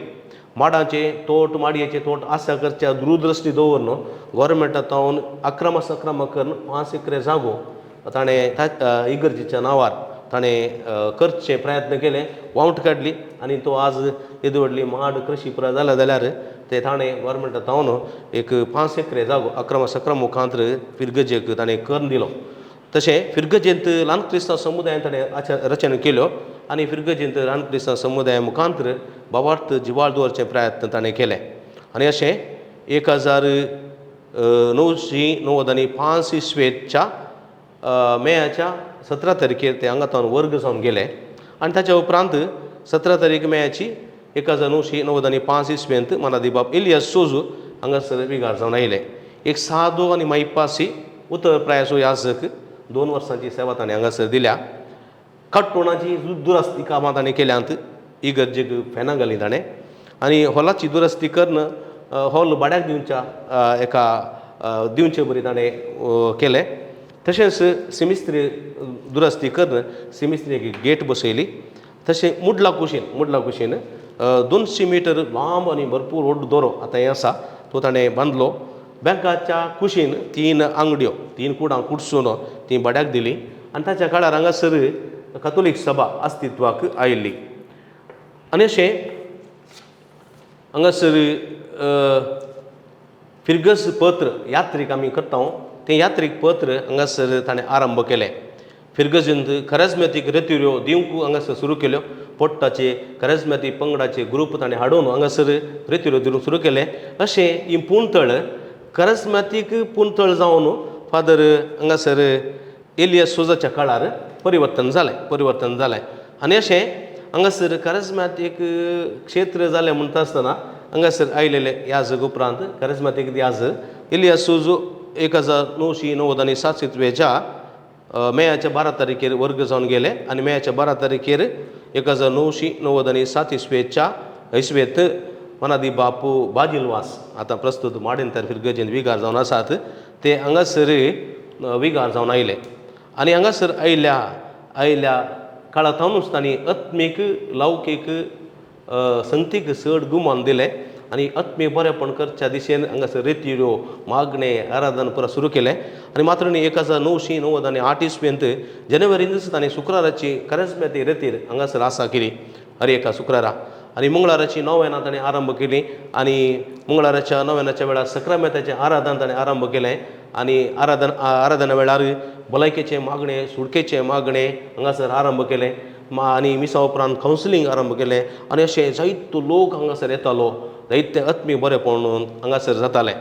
माडाचें तोट, माडयेचें तोट आसा करच्या दूरदृश्टी दवरून गोवोरमेंटा तावन अक्रम सक्रम करून 5 एकरे जागो ताणें इगर्जेच्या नांवार ताणें करचे प्रयत्न केले, वावट काडली. आनी तो आज येदी व्हडली माड कृशी पुराय जाल्या जाल्यार ते ताणें गोवोरमेंटा तावन एक 5 एकरे जागो अक्रम सक्रम मुखांत्र फिरगजेक ताणें करून दिलो. तशें फिरगजेंत ल्हान क्रिस्तांव समुदायान ताणें रचना केल्यो आनी फिरगजेंत ल्हान क्रिस्तांव समुदाया मुखांत्र भावार्थ जिवाळ दवरचे प्रयत्न ताणें केले. आनी अशें 1995 इसवेच्या मेयाच्या 17 तारखेर ते हांगा तावन वर्ग जावन गेले. आनी ताच्या उपरांत 17 तारीख मेयाची 1995 इसवेंत मनादी बाब इलियस सोजू हांगासर विगार जावन आयले. एक सादो आनी मायपासी उतर प्रायेचो याजक 2 वर्सांची सेवा ताणें हांगासर दिल्या. काटोणाची दुरस्ती कामां ताणें केल्यांत, इगर्जेक फॅनां घालीं ताणें. आनी हॉलाची दुरस्ती करून हॉल भाड्याक दिवच्या एका दिवचे बरी ताणें केलें. तशेंच सिमिस्त्री दुरस्ती करून सिमिस्त्रीक गेट बसयली. तशें मुडला कुशीन 200 मिटर लांब आनी भरपूर व्हड दोरो आतां हें आसा तो ताणें बांदलो. बँकाच्या कुशीन 3 आंगड्यो, 3 कुडां कुडसून ती भाड्याक दिली. आनी ताच्या काळार हांगासर कातोलीक सभा अस्तित्वाक आयिल्ली. आनी अशें हांगासर फिरगज पत्र यात्रीक आमी करता तें यात्रीक पत्र हांगासर ताणें आरंभ केलें. फिरगजींत खरेजमेतीक रेतिऱ्यो दिवंक हांगासर सुरू केल्यो. पोट्टाचे खरेजमेती पंगडाचे ग्रूप ताणें हाडून हांगासर रेतिऱ्यो दिवंक सुरू केलें. अशें ही पुंतळ खरेजमेतीक पुंतळ जावन फादर हांगासर एलियस सोजाच्या काळार परिवर्तन जालें. आनी अशें हांगासर खरेजमेतीक क्षेत्र जालें म्हणटा आसतना हांगासर आयलेले याजक उपरांत खरेजमेतीक याज एलियस सोजो 1997 इसवेच्या मेयाच्या 12 तारखेर वर्ग जावन गेले. आनी मेयाच्या 12 तारखेर 1997 इसवेच्या इसवेत मनादी बापू बाजीलवास आतां प्रस्तूत माडेन तर फिरगजेन विगार जावन आसात ते हांगासर विगार जावन आयले. आनी हांगासर आयिल्ल्या आयिल्ल्या काळा थावनूच तांणी आत्मीक लौकीक संगतीक चड गुमान दिलें आनी आत्मीक बरेपण करच्या दिशेन हांगासर रेतिरो मागणें आराधन पुरा सुरू केलें. आनी मात्र न्ही, 1998 इस्वेंत जानेवारीनूच ताणें शुक्राराची करेज्मेती रेतीर हांगासर आसा केली हर एका शुक्रारा. आनी मंगळाराची नोवेनां ताणें आरंभ केली आनी मंगळाराच्या नोवेनाच्या वेळार सक्रामेंताचें आराधन ताणें आरंभ केलें. आनी आराधना वेळार भलायकेचें मागणें, सुटकेचें मागणें हांगासर आरंभ केलें. आनी मिसा उपरांत कावन्सिलींग आरंभ केलें. आनी अशें जायतो लोक हांगासर येतालो, जायते आत्मीक बरेपण हांगासर जातालें.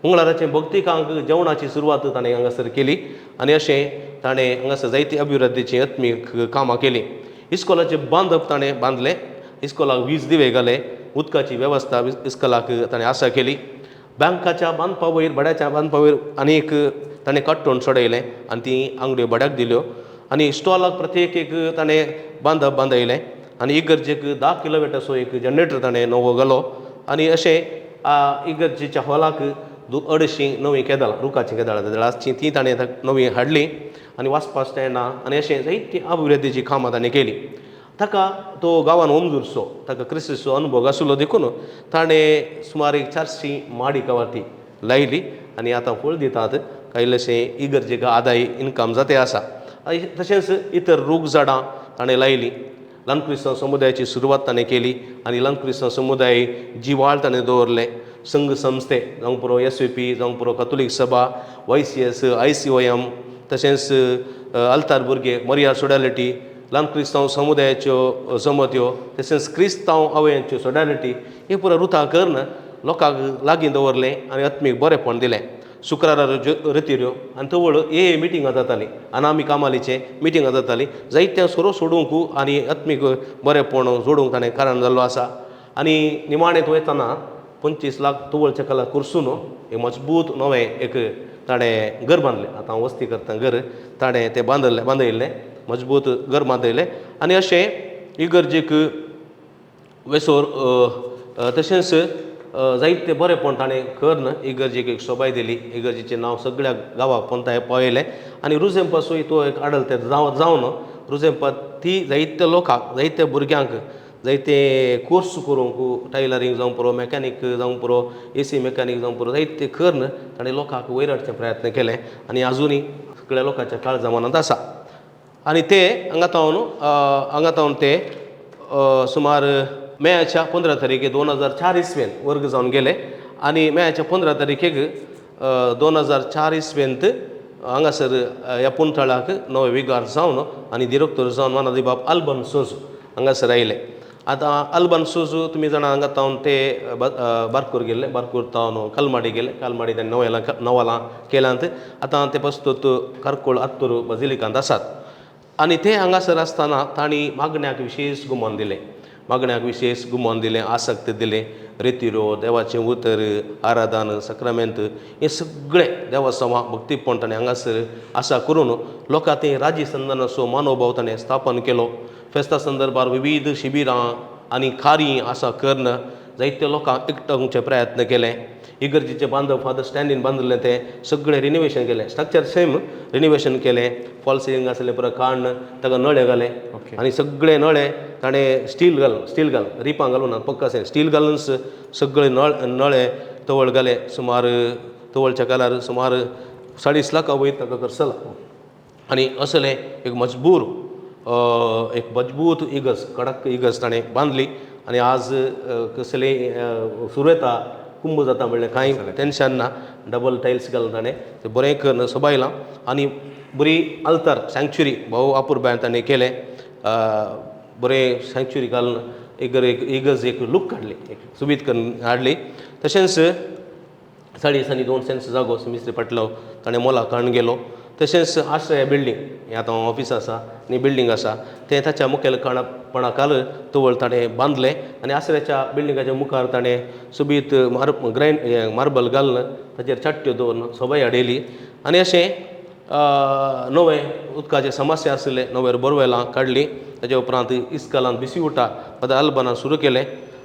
मंगळाराचें भक्तिकांक जेवणाची सुरवात ताणें हांगासर केली आनी अशें ताणें हांगासर जायती अभिवृद्धीचीं आत्मीक कामां केलीं. इस्कोलाचें बांदप ताणें बांदलें, इस्कोलाक वीज दिवे घाले, उदकाची वेवस्था इस्कोलाक ताणें आसा केली. बँकाच्या बांदपा वयर, भाड्याच्या बांदपा वयर आनी एक ताणें काट्टण चडयलें आनी ती आंगड्यो भाड्याक दिल्यो. आनी स्टॉलाक प्रत्येक एक ताणें बांदप बांदयलें. आनी इगर्जेक 10 किलोमिटरचो एक जनरेटर ताणें नवो घालो. आनी अशें इगर्जेच्या हॉलाक 250 नवीं केदळां, रुखाचीं केदळां आसचीं तीं ताणें नवीं हाडलीं आनी वाचपा स्टँडां आनी अशें जायतीं अभिवृद्धीचीं कामां ताणें केलीं. ताका तो गांवान ओमजूरचो ताका क्रिस्तीचो अनुभव आशिल्लो देखून ताणें सुमार एक 400 माडी कवाथी लायली आनी आतां फळ दितात. कांय इल्लेशें इगर्जेक आदाय इनकम जाते आसा. तशेंच इतर रूख झाडां ताणें लायलीं. ल्हान क्रिस्तांव समुदायाची सुरवात ताणें केली आनी ल्हान क्रिस्तांव समुदाय जिवाळ ताणें दवरलें. संघ संस्थे जावंक पुरो SVP, जावंक पुरो कथोलीक सभा, YCS, ICOM, तशेंच अल्तार भुरगे, मरिया सोडालिटी, ल्हान क्रिस्तांव समुदायाच्यो जमत्यो, तशेंच क्रिस्तांव आवयांच्यो सोडालिटी हे पुरो रुतां करून लोकांक लागीं दवरलें आनी आत्मीक बरेपण दिलें. शुक्रारा रेतिऱ्यो आनी तवळ ए मिटिंगां जातालीं, अनामी कामालीचें मिटिंगां जातालीं. जायत्या सोरो सोडूंक आनी आत्मीक बरेपण जोडूंक ताणें कारण जाल्लो आसा. आनी निमाणें तो येतना 25 लाख तवळच्या काळार कुर्सून एक मजबूत नवें एक ताणें घर बांदलें. आतां हांव वस्ती करता घर ताणें तें बांदलें, बांदयल्लें मजबूत घर बांदयलें. आनी अशें इगर्जेक वेसोर तशेंच जायते बरेपण ताणें करून इगर्जेक एक सोबाय दिली. इगर्जेचें नांव सगळ्या गांवाक पोंताय पावयलें. आनी रुजेंपासूय तो एक आडल ते जावन रुजेंपा ती जायत्या लोकांक, जायत्या भुरग्यांक जायते कोर्स करूंक, टायलरींग जावंक पुरो, मॅकॅनीक जावंक पुरो, AC mechanic जावंक पुरो, जायते करून ताणें लोकांक वयर हाडचे प्रयत्न केले आनी आजुनूय सगळ्या लोकांच्या काळजा मनांत आसा. आनी ते हांगा तावन ते सुमार मेयाच्या 15 तारखेक 2004 इस्वेंत वर्ग जावन गेले. आनी मेयाच्या 15 तारखेक 2004 इस्वेंत हांगासर ह्या पुंथळाक नवे विगार जावन आनी दिरोक्तर जावन मानादी बाब अल्बन सोज हांगासर आयले. आतां अल्बन सोज तुमी जाणा हांगा तावन ते बारकूर गेल्ले, बारकूर तावन कलमाडी गेले, कलमाडी तांणी नवालां केल्यांत. आतां ते प्रस्तूत कारकोळ आत्तूर बाजिलिकांत आसात. आनी ते हांगासर आसतना तांणी मागण्याक विशेश गुमान दिलें, मागण्याक विशेश गुमान दिलें, आसक्त दिलें. रेतिरो, देवाचें उतर, आराधन, सक्रामेंत हें सगळें देवासमा भक्तीपण ताणें हांगासर आसा करून लोकां ते राजी संदनाचो मानोभाव ताणें स्थापन केलो. फेस्ता संदर्भार विविध शिबिरां आनी कार्य आसा करून जायते लोकांक एकठांवचे प्रयत्न केले. इगर्जेचें बांदप फादर स्टँडीन बांदिल्लें तें सगळें रिनोवेशन केलें, स्ट्रक्चर सेम रिनोवेशन केलें. फॉल सिलींग आसलें पुरो काडून ताका नळे घाले आनी सगळे नळे ताणें स्टील घालून, स्टील घालून, रिपां घालून ना, पक्का अशें स्टील घालून सगळे नळे तवळ घाले. सुमार तवळच्या काळार सुमार 40 लाखां वयर ताका खर्च जाला. आनी असलें एक मजबूर एक मजबूत इगर्ज, कडक इगर्ज ताणें बांदली. आनी आज कसलें सुरू येता कुंभ जाता म्हणल्यार कांय टेंशन ना. डबल टायल्स घालून ताणें तें बरें करून सोबायलां. आनी बरी अल्तार सँक्चुरी भोव अपुरबायेन ताणें केलें. बरें सँक्चुरी घालून एक इगर्ज एक लूक हाडली, एक सोबीत करून हाडली. तशेंच 40 आनी 2 सेंट्स जागो मिस्त्री पाटलो ताणें मोलाक काडून गेलो. तशेंच आश्रय बिल्डींग हें आतां ऑफीस आसा आनी बिल्डींग आसा तें ताच्या मुखेल कारणपणाखाल तवळ ताणें बांदलें. आनी आश्रयाच्या बिल्डिंगाच्या मुखार ताणें सोबीत ग्रायंड मार्बल घालून ताचेर चाट्ट्यो दवरून सोबाय हाडयली. आनी अशें नवें उदकाचे समस्या आशिल्ले नवें बोरवेलां काडलीं. ताच्या उपरांत इस्कलान बिसी उटा फादर अल्बनान सुरू केलें.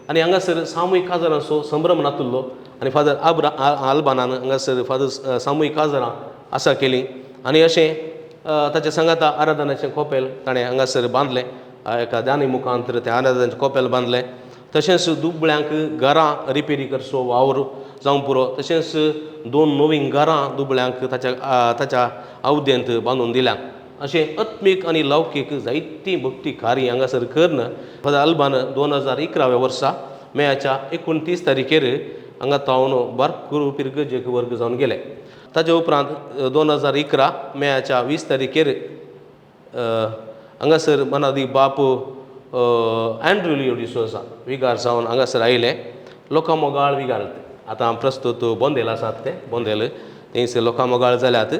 आनी हांगासर सामुहीक काजारांचो संभ्रम नातुल्लो आनी फादर आल्बानान हांगासर फादर सामुहीक काजारां आसा केलीं. आनी अशें ताच्या सांगाता आराधनाचें कोपेल ताणें हांगासर बांदलें. एका दानी मुखांतर तें आराधनाचें कोपेल बांदलें. तशेंच दुबळ्यांक घरां रिपेरी करचो वावर जावंक पुरो. तशेंच 2 नवीं घरां दुबळ्यांक ताच्या ताच्या अवदेंत बांदून दिल्या. अशें आत्मीक आनी लौकीक जायतीं भक्ती कार्य हांगासर करून फादर अल्बान 2011व्या वर्सा मेयाच्या 29 तारखेर हांगा तावन बारकुरू पिरगजेक वर्ग जावन गेले. ताजे उपरांत 2011 मेयाच्या 20 तारखेर हांगासर मनादी बाप एन्ड्रू लियो डिसोजा विगार जावन हांगासर आयले. लोकां मोगाळ विगार आतां प्रस्तूत बोंदेल आसात ते बोंदेल थंयसर लोकां मोगाळ जाल्यात.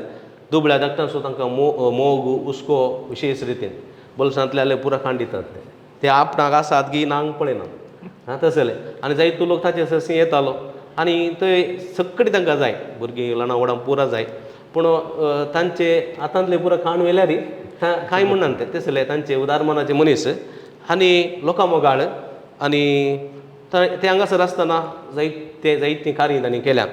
दुबळ्या धाकटांचो तांकां मोग हुस्को विशेश रितीन बोल्सांतले पुरा खाण दितात ते आपणाक आसात की नांग पळयना आं तसले. आनी जायतो लोक ताचे सरशी येतालो आनी थंय सगळी तांकां जाय भुरगीं ल्हानां व्हडां पुरा जाय पूण तांचे हातांतले पुरा खाण व्हेल्यार कांय म्हणना ते तसले तांचे उदार मनाचे मनीस आनी लोकां मोगाळ. आनी ते हांगासर आसतना जायते जायतीं कार्यां तांणी केल्या.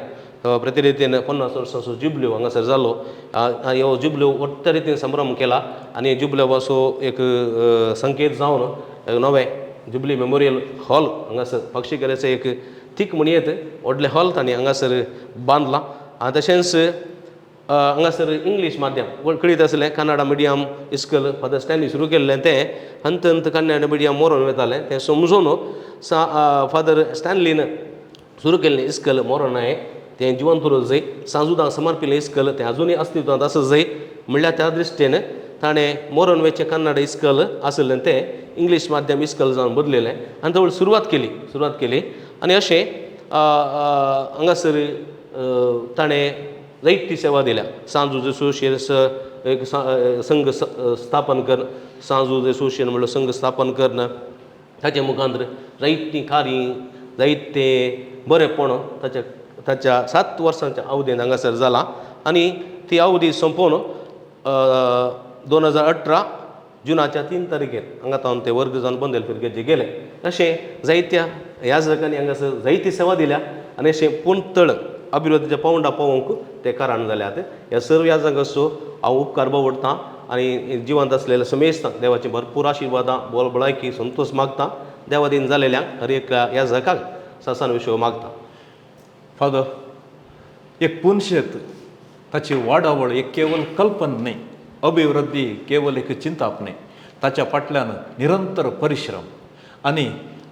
प्रतिरितीन 50 वर्सांचो जुबल्यो हांगासर जालो. ह्यो जुबल्यो वट्ट रितीन संभ्रम केला आनी जुबल्यो एक संकेत जावन नवें जुबली मेमोरियल हॉल हांगासर पक्षीकऱ्याचें एक थीक म्हणयेत व्हडलें हॉल तांणी हांगासर बांदलां. आनी तशेंच हांगासर इंग्लीश माध्यम कळीत आसलें कन्नडा मिडियम इस्कॉल फादर स्टॅनली सुरू केल्लें तें हंत हंत कन्नडा मिडियम मोरोन वतालें तें समजून फादर स्टॅनलीन सुरू केल्लें इस्कॉल मोरोन हांवें तें जिवंत उरूंक जाय सांजुदांक समर्पिल्लें इस्कॉल तें आजुनूय अस्तित्वांत आसूंक जाय म्हणल्यार त्या दृश्टीन ताणें मोरोन वेचें कन्नड इस्कॉल आशिल्लें तें इंग्लीश माध्यम इस्कॉल जावन बदलिलें आनी जवळ सुरवात केली. आनी अशें हांगासर ताणें जायती सेवा दिल्या. सांजू असोसिएशन एक संघ स्थापन कर सांजू असोसिएशन म्हणलो संघ स्थापन करून ताचे मुखांतर जायतीं कार्यां जायते बरेंपण ताच्या ताच्या 7 वर्सांच्या अवधीन हांगासर जाला. आनी ती अवधी सोंपोवन 2018 जुनाच्या 3 तारखेर हांगा तावन ते वर्ग जावन बंदेल फिरगेजे गेले. अशें जायत्या ह्या जाग्यांनी हांगासर जायती सेवा दिल्या आनी अशें पूण तळ अभिवृद्धीच्या पावंडा पावोवंक ते कारण जाल्यात. ह्या सर्व ह्या जागाचो हांव उपकार बावडटां आनी जिवंत आसलेल्या समेस्तांक देवाची भरपूर आशिर्वादां बोल भलायकी संतोश मागता. देवादीन जालेल्यांक हर एक ह्या जागाक सासान विशय मागता. फादर, एक पुनशेत ताची वाडावळ एक केवल कल्पना न्हय, अभिवृद्धी केवल एक चिंताप न्हय, ताच्या फाटल्यान निरंतर परिश्रम आनी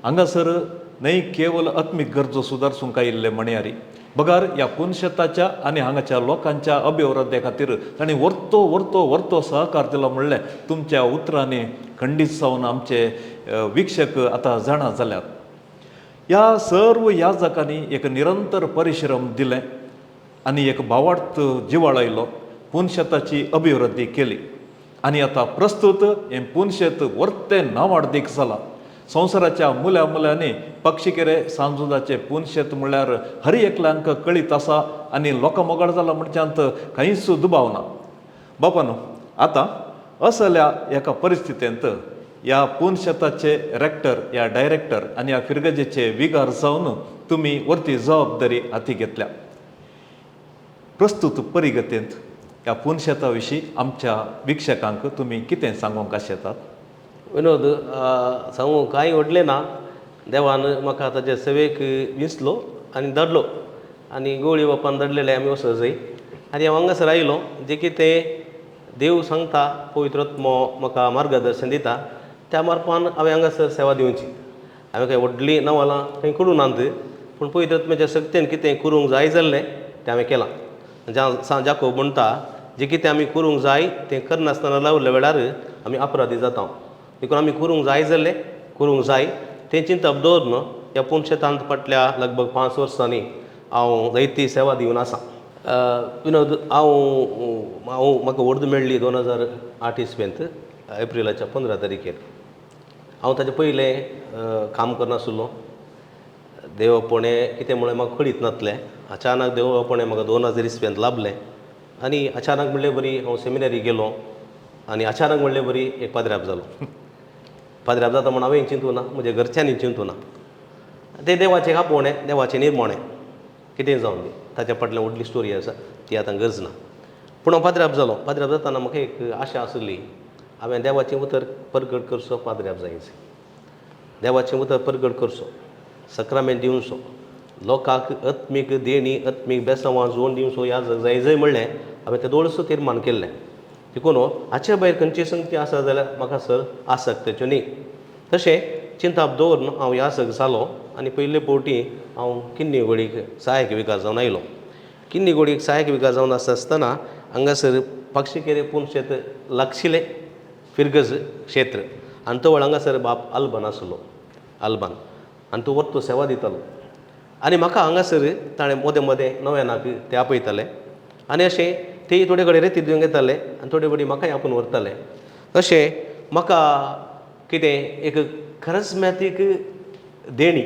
हांगासर न्हय केवल आत्मीक गरजो सुदारसूंक आयिल्ले म्हणयारी बगर ह्या पुनशेताच्या आनी हांगाच्या लोकांच्या अभिवृद्धी खातीर तांणी वर्तो वर्तो वर्तो सहकार दिलो म्हणलें तुमच्या उतरांनी खंडीत जावन आमचे वीक्षक आतां जाणा जाल्यात. ह्या सर्व याजकांनी एक निरंतर परिश्रम दिलें आनी एक भावार्थ जिवाळ आयलो पुनशेताची अभिवृद्धी केली आनी आतां प्रस्तूत हें पुनशेत वर्तें नांवाडदीक जालां. संवसाराच्या मुल्या मुल्यांनी पक्षीकेरे सांजुदाचें पुनशेत म्हणल्यार हर एकल्यांक कळीत आसा आनी लोकां मोगाळ जाला म्हणच्यांत कांयच दुबाव ना. बापानो, आतां असल्या एका परिस्थितींत ह्या पुनशेताचे रेक्टर, ह्या डायरेक्टर आनी ह्या फिरगजेचे विगार जावन तुमी वरती जबाबदारी हाती घेतल्या. प्रस्तूत परिगतेंत ह्या पुनशेता विशीं आमच्या वीक्षकांक तुमी कितें सांगूंक आशेतात? विनोद, सांगू कांय व्हडलें ना. देवान म्हाका ताजे सेवेक विंचलो आनी धाडलो आनी गोळी बापान धाडलेले आमी वचो जाय आनी हांव हांगासर आयलो. जें कितें देव सांगता, पवित्र आत्मो म्हाका मार्गदर्शन दिता त्या मार्फान हांवें हांगासर सेवा दिवची. हांवें कांय व्हडलीं नवलां खंय करूंक नात, पूण पवित्र आत्म्याच्या शक्तेन कितें करूंक जाय जाल्लें तें हांवें केलां. सांत जाकोब म्हणटा, जें कितें आमी करूंक जाय तें करनासतना रावल्या वेळार आमी अपराधी जाता. देखून आमी करूंक जाय जाल्लें करूंक जाय तें चिंतप दवरून ह्या पुनशेतांत फाटल्या लगभग 5 वर्सांनी हांव जायती सेवा दिवन आसा. विनोद, हांव हांव म्हाका वर्द मेळ्ळी 2008 इस्वेंत एप्रिलाच्या 15 तारखेर. हांव ताजे पयलें काम करनासलो. देवपणें कितें म्हणलें म्हाका कळीत नासलें. अचानक देवपणें म्हाका 2000 इस्वेंत लाभलें आनी अचानक म्हणले बरी हांव सेमिनरी गेलो आनी अचानक म्हणले बरी एक पाद्र्याब जालो. पाद्र्याब जाता म्हूण हांवें चिंतूं ना, म्हज्या घरच्यांनी चिंतूं ना. तें देवाचें आपोवणें, देवाचें निर्मणें, कितेंय जावन दी, ताच्या फाटल्यान व्हडली स्टोरी आसा, ती आतां गरज ना. पूण हांव पाद्र्याब जालो. पाद्र्याब जाताना म्हाका एक आशा आसली, हांवें देवाचें उतर परगट करचो पाद्र्याब जायच, देवाचें उतर परगट करचो, सक्रामेंत दिवचो, लोकांक आत्मीक देणी आत्मीक बेसांवां जोड दिवचो ह्या जाय जाय म्हणलें हांवें तें दोळसो तिर्मान केल्लें. देखून हाचे भायर खंयची संगती आसा जाल्यार म्हाका सर आसक्तच्यो न्ही. तशें चिंताप दवरून हांव यासक जालो आनी पयले फावटी हांव किन्नी गोडीक सहायक विकार जावन आयलो. किन्नी गोडीक सहायक विकार जावन आसता आसतना हांगासर पाक्षिकेरे पुनशेत लागशिल्लें फिरगज क्षेत्र आनी तवळ हांगासर बाप आल्बान आसलो, आल्बान, आनी तो वरतो सेवा दितालो आनी म्हाका हांगासर ताणें मदें मदें नव्यानाक ते आपयताले आनी अशें ते थोडे कडेन रेती दिवंक येताले आनी थोडे कडेन म्हाकाय आपोवन व्हरताले. अशें म्हाका कितें एक खरजमॅतीक देणी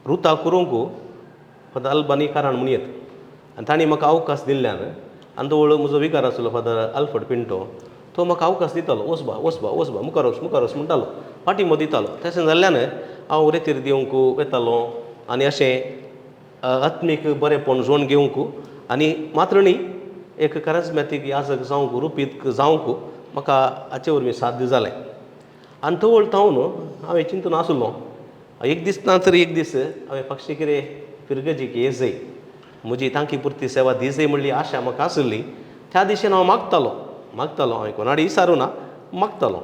रुता करूंक फादर अल्बानी कारण म्हूण येत आनी तांणी म्हाका अवकाश दिल्ल्यान आनी तो म्हजो विकार आसलो फादर अल्फर्ड पिंटो, तो म्हाका अवकाश दितालो, वच बा वच बा वच बा मुखार वच मुखार वच म्हणटालो, फाटीं दितालो. तशें जाल्ल्यान हांव रेतीर दिवंक वेतालो आनी अशें आत्मीक बरेंपण जोड घेवंक आनी मात्र न्ही एक कराजमॅतीक याजक जावंक रुपीत जावंक म्हाका हाचे वरवीं साध्य जालें. आनी तवळ तावन हांवें चिंतून आसलो एक दीस ना तर एक दीस हांवें पाक्षिकेरे फिरगजीक ये जय म्हजी तांकी पुरती सेवा दी जय म्हणली आशा म्हाका आसली. त्या दिशेन हांव मागतालो मागतालो, हांवें कोणाडे विचारूं ना, मागतालो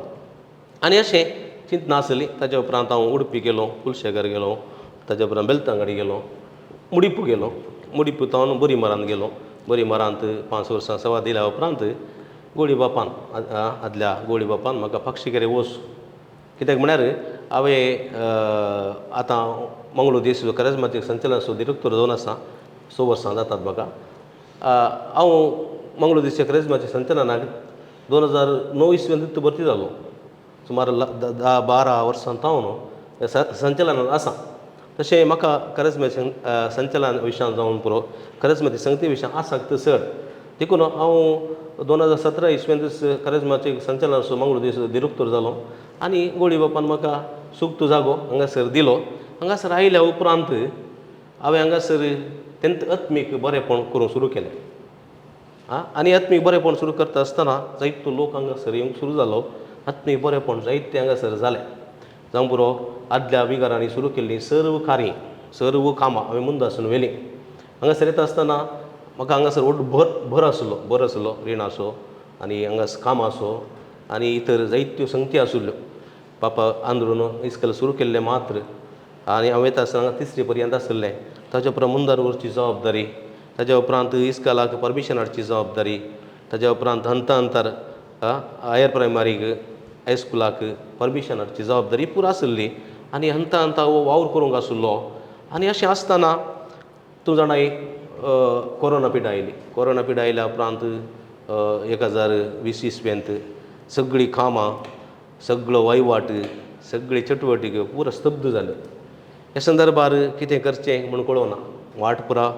आनी अशें चिंतना आसली. ताच्या उपरांत हांव उडपी गेलो, कुलशेगर गेलो, ताच्या उपरांत बेलतांगडी गेलो, मुडिपू गेलो, मुडिपू तावन बोरी मरांत गेलो. बोरी मरांत 5 वर्सां सेवा दिल्या उपरांत गोळी बापान आदल्या गोळी बापान म्हाका पाक्षिकेरे वच, कित्याक म्हळ्यार हांवें आतां मंगळूर दीस करिज्माटीक संचालन सो दिरेक्तोर जावन आसा, 6 वर्सां जातात म्हाका. हांव मंगळूर दीसच्या करिज्माटीक संचालनाक 2009 इसवेंत भरती जालो. सुमार 10-12 वर्सां तावन संचलनान आसा. तशें म्हाका करिज्माटीक संचलन विशयान जावन पुरो करिज्माटीक संगती विशयान आसक्त चड. देखून हांव 2017 इसवेंत करिज्माटीक संचलन सो मंगळूर दीस दिरेक्तोर जालो आनी गोळी बापान म्हाका सुक्त जागो हांगासर दिलो. हांगासर आयल्या उपरांत हांवें हांगासर तेंत आत्मीक बरेंपण करूंक सुरू केलें. आनी आत्मीक बरेंपण सुरू करता आसतना जायतो लोक हांगासर येवंक सुरू जालो. आत्मीक बरेंपण जायतें हांगासर जालें. जावं पुरो आदल्या विगारांनी सुरू केल्लीं सर्व कार्यां सर्व कामां हांवें मुंदासून व्हेलीं. हांगासर येता आसतना म्हाका हांगासर व्हड भर आसलो, भर आसलो रिणाचो आनी हांगासर कामाचो आनी इतर जायत्यो संगती आशिल्ल्यो. पापा आंद्रून इस्कोल सुरू केल्लें मात्र आनी हांव येता आसतना हांगा तिसरी पर्यंत आशिल्लें. ताच्या उपरांत मुंदार व्हरची जबाबदारी, ताच्या उपरांत इस्कोलाक परमिशन हाडची जबाबदारी, ताच्या उपरांत हंता हंतार हायर प्रायमरीक हायस्कुलाक परमिशन हाडची जबाबदारी पुरो आशिल्ली आनी हंता हंता हो वावर करूंक आशिल्लो. आनी अशें आसतना तूं जाणा कोरोना पिडा आयली. कोरोना पिडा आयल्या उपरांत 1020 इसवेंत सगळीं कामां सगळो वहिवाट सगळी चटवटिक्यो पुरो स्तब्ध जाल्यो. ह्या संदर्भार कितें करचें म्हूण कळना, वाट पुरा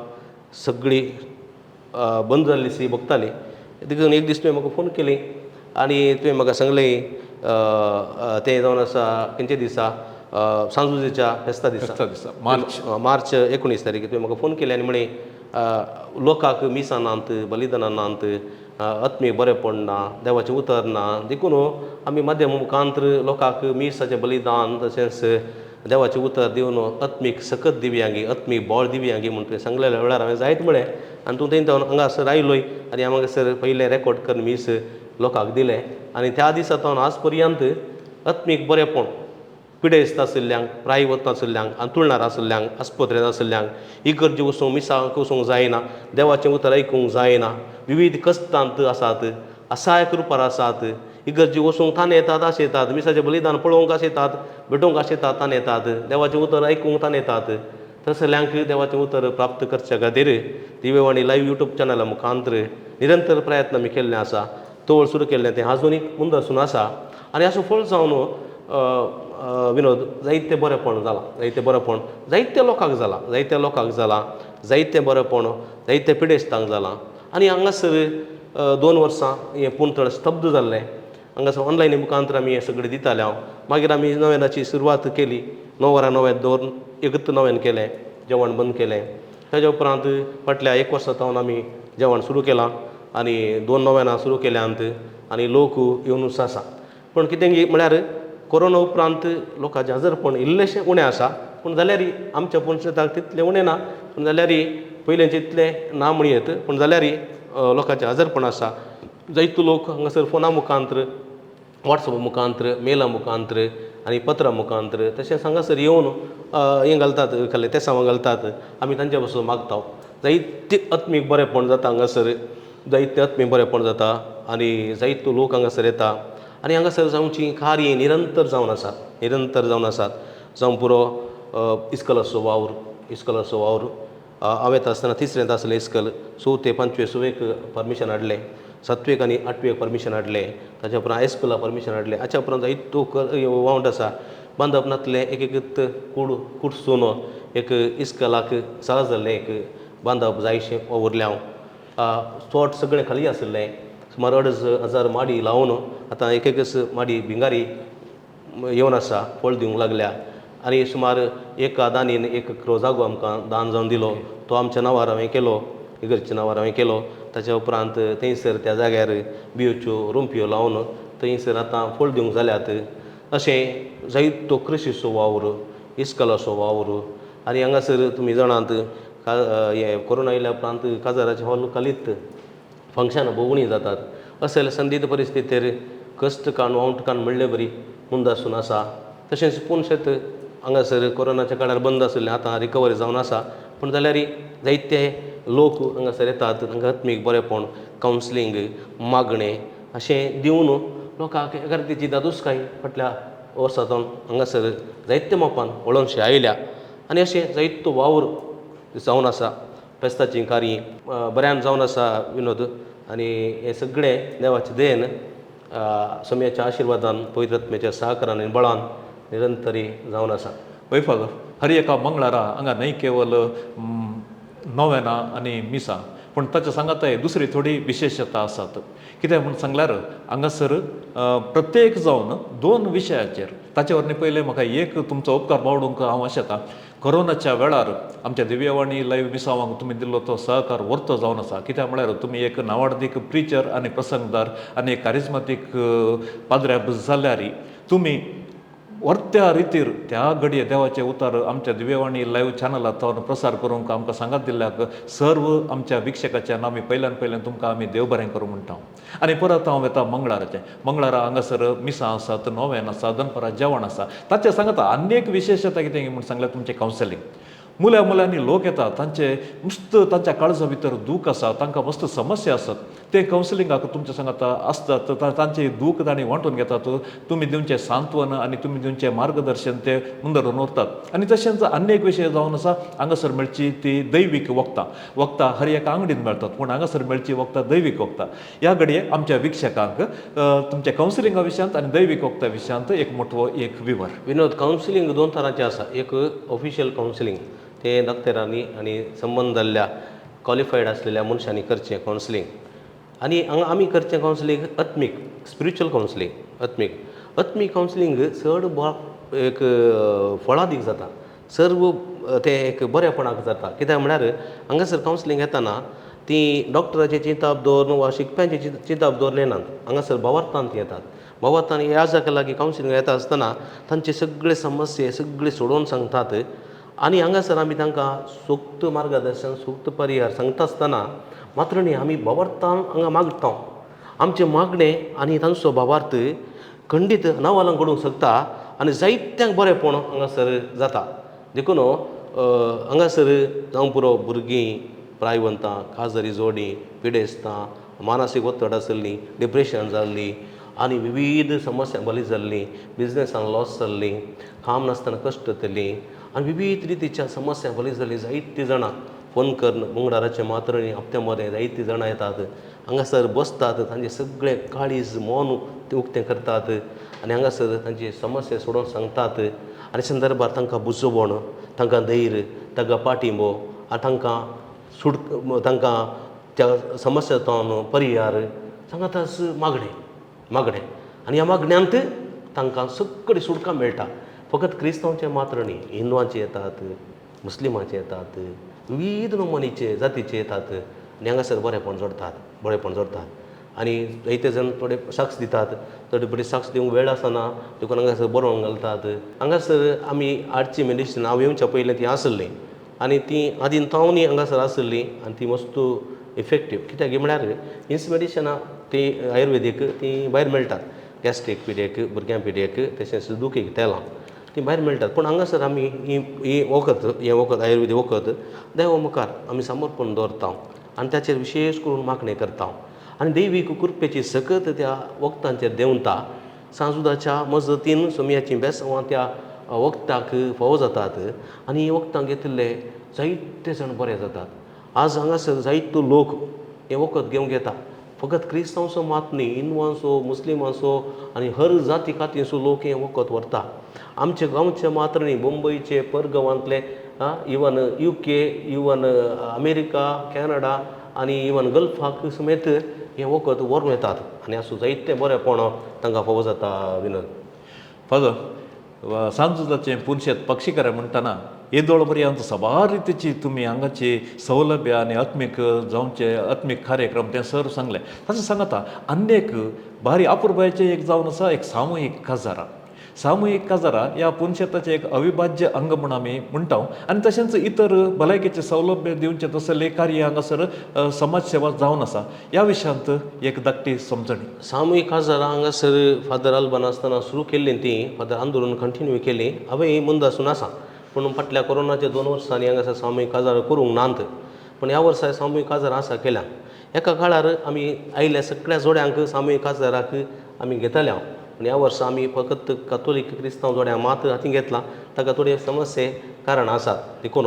सगळी बंद जाल्ली सी भोगताली. देखून एक दीस तुवें म्हाका फोन केली आनी तुवें म्हाका सांगलें तें जावन आसा खंयच्या दिसा, सांजुजेच्या फेस्ता दिसा, मार्च 19 तारीख तुवें म्हाका फोन केली आनी म्हळें लोकांक मिसां नात, बलिदानां नात, आत्मीक बरेंपण ना, देवाचें उतर ना, देखून आमी माध्यम मुखांतर लोकांक मिसाचें बलिदान तशेंच देवाचें उतर दिवन आत्मीक सकत दिवयांगी, आत्मीक बळ दिवयांगी म्हूण तुवें सांगलेल्या वेळार हांवें जायत म्हळें. आनी तूं थंय हांगासर आयलोय आनी हांव हांगासर पयलें रेकॉर्ड करून मीस लोकांक दिलें आनी त्या दिसा तावन आज पर्यंत आत्मीक बरेंपण पिडेस्त आशिल्ल्यांक, प्राय वत आशिल्ल्यांक, अंतुळणार आशिल्ल्यांक, आस्पत्रेंत आशिल्ल्यांक, इगर्जे वचूंक मिसांक वचूंक जायना, देवाचें उतर आयकूंक जायना, विविध कश्टांत आसात, असहायक रुपार आसात, इगर्जे वचूंक ताण येतात आशेतात, मिसाचें बलिदान पळोवंक आशेतात, भेटोवंक आशेतात, ताण येतात, देवाचें उतर आयकूंक ताण येतात, तसल्यांक देवाचें उतर प्राप्त करच्या खातीर दिवेवाणी लायव्ह यूट्यूब चॅनला मुखांतर निरंतर प्रयत्न आमी केल्ले आसा. तवळ सुरू केल्लें तें आजुनूय मुंदासून आसा आनी असो फळ जावन विनोद जायतें बरेंपण जालां, जायतें बरेंपण जायत्या लोकांक जालां, जायत्या लोकांक जालां, जायतें बरेंपण जायत्या पिडेस्तांक जालां. आनी हांगासर 2 वर्सां हें पूण स्तब्ध जाल्लें. हांगासर ऑनलायन मुखांतर आमी हें सगळें दिताले. हांव मागीर आमी नव्यानाची सुरवात केली. 9 वरां नव्यान दवरून एकूच नव्यान केलें, जेवण बंद केलें. ताज्या उपरांत फाटल्या 1 वर्सा सावन आमी जेवण सुरू केलां. आनी 2 नोवेनां सुरू केल्यांत आनी लोक येवनूच आसा. पूण कितें म्हळ्यार कोरोना उपरांत लोकांचें हजरपण इल्लेशें उणें आसा, पूण जाल्यार आमच्या पुनशेताक तितलें उणें ना, पूण जाल्यार पयलींचें इतलें ना म्हणयेत, पूण जाल्यार लोकांचें हजरपण आसा. जायतो लोक हांगासर फोना मुखांत्र, वॉट्सॅपा मुखांत्र, मेला मुखांत्र आनी पत्रां मुखांत्र तशेंच हांगासर येवन हें घालतात, खाले तेसांवां घालतात. आमी तांच्या पासून मागता. जायते आत्मीक बरेंपण जाता हांगासर, जायते आत्मीक बरेंपण जाता आनी जायतो लोक हांगासर येता आनी हांगासर जावची कार्य निरंतर जावन आसात, निरंतर जावन आसात. जावं पुरो इस्कलाचो वावर, इस्कलाचो वावर हांव येता आसतना तिसरेंत आसलें इस्कल, चवथे पांचवे सवेक परमिशन हाडलें, सातवेक आनी आठवेक परमिशन हाडलें, ताच्या उपरांत हायस्कुलाक परमिशन हाडलें. हाच्या उपरांत जायतो वावंट आसा. बांदप नासलें एक एक कूड कुडसून एक इस्कलाक सहज जाल्लें एक बांदप जायशें वावुरलें हांव. चोट सगळें खाली आशिल्लें, सुमार 2500 माडी लावन आतां एक एकच माडी भिंगारी येवन आसा, फळ दिवंक लागल्या. आनी सुमार एका दानीन 1 एक्रो जागो आमकां दान जावन दिलो, तो आमच्या नांवार हांवें केलो, इगर्जेच्या नांवार हांवें केलो. ताच्या उपरांत थंयसर त्या जाग्यार बियोच्यो रोंपयो लावन थंयसर आतां फळ दिवंक जाल्यात. अशें जायतो कृशीचो वावर, इस्कलाचो वावर. आनी हांगासर तुमी जाणात हें कोरोना आयल्या उपरांत काजाराचे हॉल खालीत, फंक्शनां भोव उणीं जातात. असले संदिग्ध परिस्थितीर कश्ट काडून वावंट काडून म्हणले बरी मुंदासून आसा. तशेंच पुनशेत हांगासर कोरोनाच्या काळार बंद आशिल्लें, आतां रिकवरी जावन आसा, पूण जाल्यार जायते लोक हांगासर येतात, तांकां आत्मीक बरेंपण, कावन्सिलींग, मागणें अशें दिवन लोकांक एखाद्याची दादोसकाय फाटल्या वर्सा सावन हांगासर जायते मापान वळोनशी आयल्या. आनी अशें जायतो वावर जावन आसा. फेस्ताचीं कार्यां बऱ्यान जावन आसा विनोद. आनी हें सगळें देवाचें देन, सोम्याच्या आशिर्वादान, पवित्र आत्म्याच्या सहकारान आनी बळान निरंतरी जावन आसा. वय फादर, हर एका मंगळारा हांगा न्हय केवल नोवेनां आनी मिसां, पूण ताच्या सांगाताय दुसरी थोडी विशेशता आसात. कित्याक म्हूण सांगल्यार हांगासर प्रत्येक जावन 2 विशयाचेर ताचे वरवीं पयलें म्हाका एक तुमचो उपकार बावडूंक हांव आशेतां. कोरोनाच्या वेळार आमच्या दिव्यवाणी लायव्ह मिसावांक तुमी दिल्लो तो सहकार वर्तो जावन आसा. कित्याक म्हळ्यार तुमी एक नावाडदीक प्रिचर आनी प्रसंगदार आनी एक कारिज्मातीक पाद्र्याब जाल्यार तुमी वर्त्या रितीर त्या घडये देवाचे उतार आमच्या दिव्यवाणी लायव्ह चॅनलांतल्यान प्रसार करूंक आमकां सांगात दिल्ल्याक सर्व आमच्या वीक्षकाच्या आमी पयल्यान पयल्यान तुमकां आमी देव बरें करूं म्हणटा. आनी परत हांव येता मंगळाराचें. मंगळारा हांगासर मिसां आसात, नोवेन आसा, दनपरां जेवण आसा. ताचें सांगता आनी एक विशेशता कितें म्हूण सांगल्यार तुमचें कावन्सिलींग. मुल्या मुल्यांनी लोक येता, तांचे मस्त तांच्या काळजा भितर दूख आसा, तांकां मस्त समस्या आसात, ते कावन्सिलिंगाक तुमच्या सांगाता आसतात, तांचे दूख तांणी वांटून घेतात. तुमी दिवचें सांत्वन आनी तुमी दिवचें मार्गदर्शन ते मुंदरून उरतात. आनी तशेंच आनी एक विशय जावन आसा, हांगासर मेळची ती दैवीक वखदां. वखदां हर एका आंगडीन मेळटात, पूण हांगासर मेळची वखदां दैवीक वखदां. ह्या घडये आमच्या वीक्षकांक तुमच्या कावन्सिलिंगा विशयांत आनी दैवीक वखदां विशयांत एक मोटवो एक विवर. विनोद, कावन्सिलींग 2 तरांचें आसा. एक ऑफिशियल कावन्सिलींग, तें डॉक्टरांनी आनी संबंद जाल्ल्या क्वॉलिफायड आसलेल्या मनशांनी करचें कावन्सिलींग. आनी हांगा आमी करचें कावन्सिलींग आत्मीक, स्पिरिच्युअल कावन्सिलींग. आत्मीक आत्मीक कावन्सिलींग चड एक फळादीक जाता, सर्व तें एक बरेपणाक जाता. कित्याक म्हळ्यार हांगासर कावन्सिलींग येताना ती डॉक्टराचें चिंताप दवरून वा शिकप्यांचें चिंताप दवरून येनात, हांगासर भावार्थान ती येतात. भावार्थान ह्या लागीं कावन्सिलींग येता आसतना तांचे सगळे समस्ये सगळे सोडोवन सांगतात. आनी हांगासर आमी तांकां सूक्त मार्गदर्शन, सूक्त परिहार सांगता आसतना मात्र न्ही, आमी भावार्थान हांगा मागता. आमचें मागणें आनी तांचो भावार्थ खंडीत नवालां घडूंक शकता आनी जायत्यांक बरेंपण हांगासर जाता. देखून हांगासर जावं पुरो भुरगीं, प्रायवंतां, काजरी जोडी, पिडेस्तां, मानसीक ಒತ್ತಡ आशिल्लीं, डिप्रेशन जाल्लीं आनी विविध समस्या बली जाल्लीं, बिजनसान लॉस जाल्लीं, काम नासतना कश्ट जातलीं आनी विविध रितीच्या समस्या बली जाल्लीं जायतीं जाणां फोन करून मंगळाराचे मात्र न्ही, हप्त्या मदें जायतीं जाणां येतात, हांगासर बसतात, तांचें सगळें काळीज मन ते उक्तें करतात आनी हांगासर तांची समस्या सोडोवन सांगतात आनी संदर्भार तांकां बुजोवण, तांकां धैर्य, तांकां पाठिंबो आनी तांकां सुट, तांकां त्या समस्यांतल्यान परिहार सांगाताच मागणें मागणें आनी ह्या मागण्यांत तांकां सगळी सुटका मेळटा. फकत क्रिस्तांवचें मात्र न्ही, हिंदवांचे येतात, मुस्लिमांचे येतात, विविध नमुनीचे जातीचे येतात आनी हांगासर बरेंपण जोडतात. बरेपण जोडटात आनी जायते जाण थोडे साक्ष दितात, थोडे बरी साक्ष दिवंक वेळ आसना देखून हांगासर बरोवन घालतात. हांगासर आमी हाडची मेडिसिन हांव येवच्या पयलीं ती आसली आनी ती आदीन तावनी हांगासर आसली आनी ती मस्त इफेक्टीव. कित्याक म्हळ्यार हीच मेडिसिनां ती आयुर्वेदीक ती भायर मेळटात, गॅस्ट्रीक पिड्येक, भुरग्यां पिड्येक, तशेंच दुखीक तेलां ती भायर मेळटात. पूण हांगासर आमी ही ही वखद, हें वखद आयुर्वेदीक वखद देवा मुखार आमी समर्पण दवरता आनी ताचेर विशेश करून मागणें करता आनी देवीक कृपेची सकत त्या वखदांचेर देंवता. सांजुदाच्या मजतीन सोमयाचीं बेसांवां त्या वखदाक फावो जातात आनी हीं वखदां घेतिल्ले जायते जाण बरे जातात. आज हांगासर जायतो लोक हें वखद घेवंक येता, फकत क्रिस्तांवचो मात न्ही, हिंदवांचो, मुस्लिमांचो आनी हर जाती कातींचो लोक हें वखद व्हरता. आमचे गांवचे मात्र न्ही, मुंबयचे, परगांवांतले, even UK, even America, Canada आनी इवन गल्फाक समेत हें वखद व्हरून येतात आनी आसूं जायतें बरेंपण तांकां फावो जाता. विनोद फादर, सांजुजाचें पुनशेत पक्षीकार्य म्हणटना येदोळ पर्यंत साबार रितीची तुमी हांगाची सौलभ्य आनी आत्मीक जावचे आत्मीक कार्यक्रम तें सर सांगलें. तशें सांगता आनी एक भारी अपुरबायेचें एक जावन आसा एक सामुहीक काजारां. सामुहीक काजारां ह्या पुनशेताचें एक अविभाज्य अंग म्हूण आमी म्हणटा आनी तशेंच इतर भलायकेचें सौलभ्य दिवचें तसलें कार्य हांगासर समाज सेवा जावन आसा. ह्या विशयांत एक धाकटी समजणी. सामुहीक काजारां हांगासर फादर अल्बान आसतना सुरू केल्लीं, तीं फादर आंदोलन कंटिन्यू केलीं. हांवें मुंद आसून आसा, पूण फाटल्या कोरोनाच्या 2 वर्सांनी हांगासर सामुहीक काजारां करूंक नात. पूण ह्या वर्सा सामुहीक काजारां आसा केल्या. एका काळार आमी आयिल्ल्या सगळ्या जोड्यांक सामुहीक काजाराक आमी घेताले. पूण ह्या वर्सा आमी फकत कातोलीक क्रिस्तांव जोड्यांक मात हातीं घेतलां. ताका थोडे समस्ये कारणां आसात देखून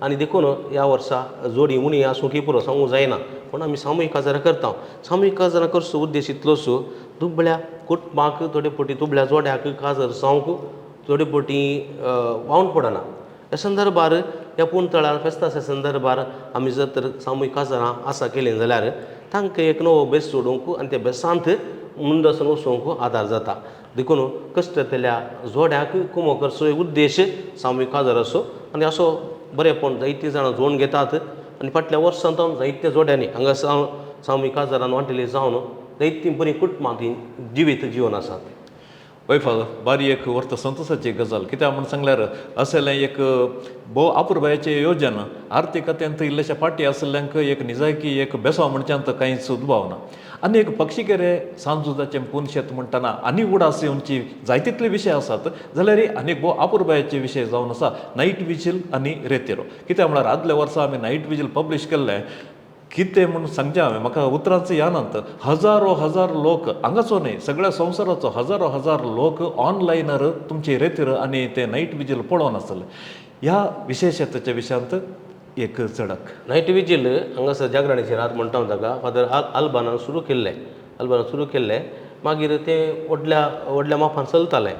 आनी देखून ह्या वर्सा जोडी उणी आसूं की पुरो सांगूंक जायना, पूण आमी सामुहीक काजारां करता. सामुहीक काजारां करचो उद्देश इतलोच, दुबळ्या कुटुंबाक थोडे फावटी दुबळ्या जोड्याक काजार जावंक थोडे फावटी वावण पडना. ह्या संदर्भार ह्या पुणतळार फेस्ताच्या संदर्भार आमी जर तर सामुहीक काजारां आसा केलीं जाल्यार तांकां एक नवो बेस जोडूंक आनी त्या बेसांत मुंदसून वचूंक आदार जाता. देखून कश्टतल्या जोड्याक कुमो करचो एक उद्देश सामुहीक काजाराचो आनी असो बरेंपण जायतीं जाणां जोडून घेतात आनी फाटल्या वर्सां जावन जायत्या जोड्यांनी हांगा सामुहीक काजारान वांटेली जावन जायतीं बरीं कुटुंबां तीं जिवीत जिवन आसात. हय फादर, बारी एक वर्त संतोशाची गजाल. कित्याक म्हूण सांगल्यार असलें एक भोव अपुरबायेचें योजन आर्थीक अत्यंत इल्लेशे फाटी आशिल्ल्यांक एक निजायकी एक बेसांव म्हणच्यांत कांयच उद्भाव ना. आनी एक पक्षीकेरे सांजुजाचें पुनशेत म्हणटना आनी उडास येवची जायतितले विशय आसात जाल्यार आनी भोव अपुरबायेचे विशय जावन आसा नायट विजील आनी रेतेरो. कित्याक म्हळ्यार आदल्या वर्सा आमी नायट विजील पब्लीश केल्लें, कितें म्हूण सांगचें हांवें म्हाका उतरांच यानात. हजारो हजार लोक हांगाचो न्हय सगळ्या संवसाराचो हजारो हजार लोक ऑनलायनार तुमचे रेतीर आनी ते नायट विजील पळोवन आसले. ह्या विशेशतेच्या विशयांत एक झडक. नायट विजील हांगासर जागरणाची रात म्हणटा ताका फादर आल्बानान सुरू केल्लें. आल्बानान सुरू केल्लें, मागीर तें व्हडल्या व्हडल्या मापान चलतालें.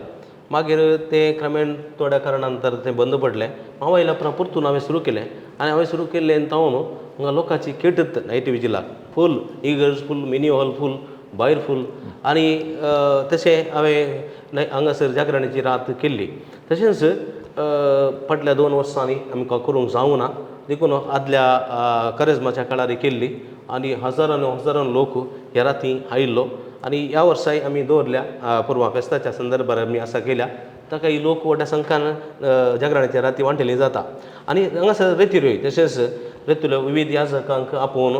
मागीर तें क्रमेण थोड्या कारणान तर तें बंद पडलें. हांव आयल्या उपरांत परतून हांवें सुरू केलें आनी हांवें सुरू केल्लें तावन हांगा लोकांची केटत नायट विजिलाक फूल इगर्ज फूल, मिनी हॉल फूल, भायर फूल आनी तशें हांवें हांगासर जागरणाची रात केल्ली. तशेंच फाटल्या 2 वर्सांनी आमकां करूंक जावंक ना, देखून आदल्या करेजमाच्या काळार केल्ली आनी हजारान हजारान लोक ह्या राती आयिल्लो. आनी ह्या वर्साय आमी दवरल्या पुर्वा फेस्ताच्या संदर्भार आमी आसा केल्या. ताका ही लोक व्हडल्या संख्यान जागरणाच्या राती वांटेली जाता. आनी हांगासर रेतिरूय तशेंच रेतिरो विविध याजकांक आपोवन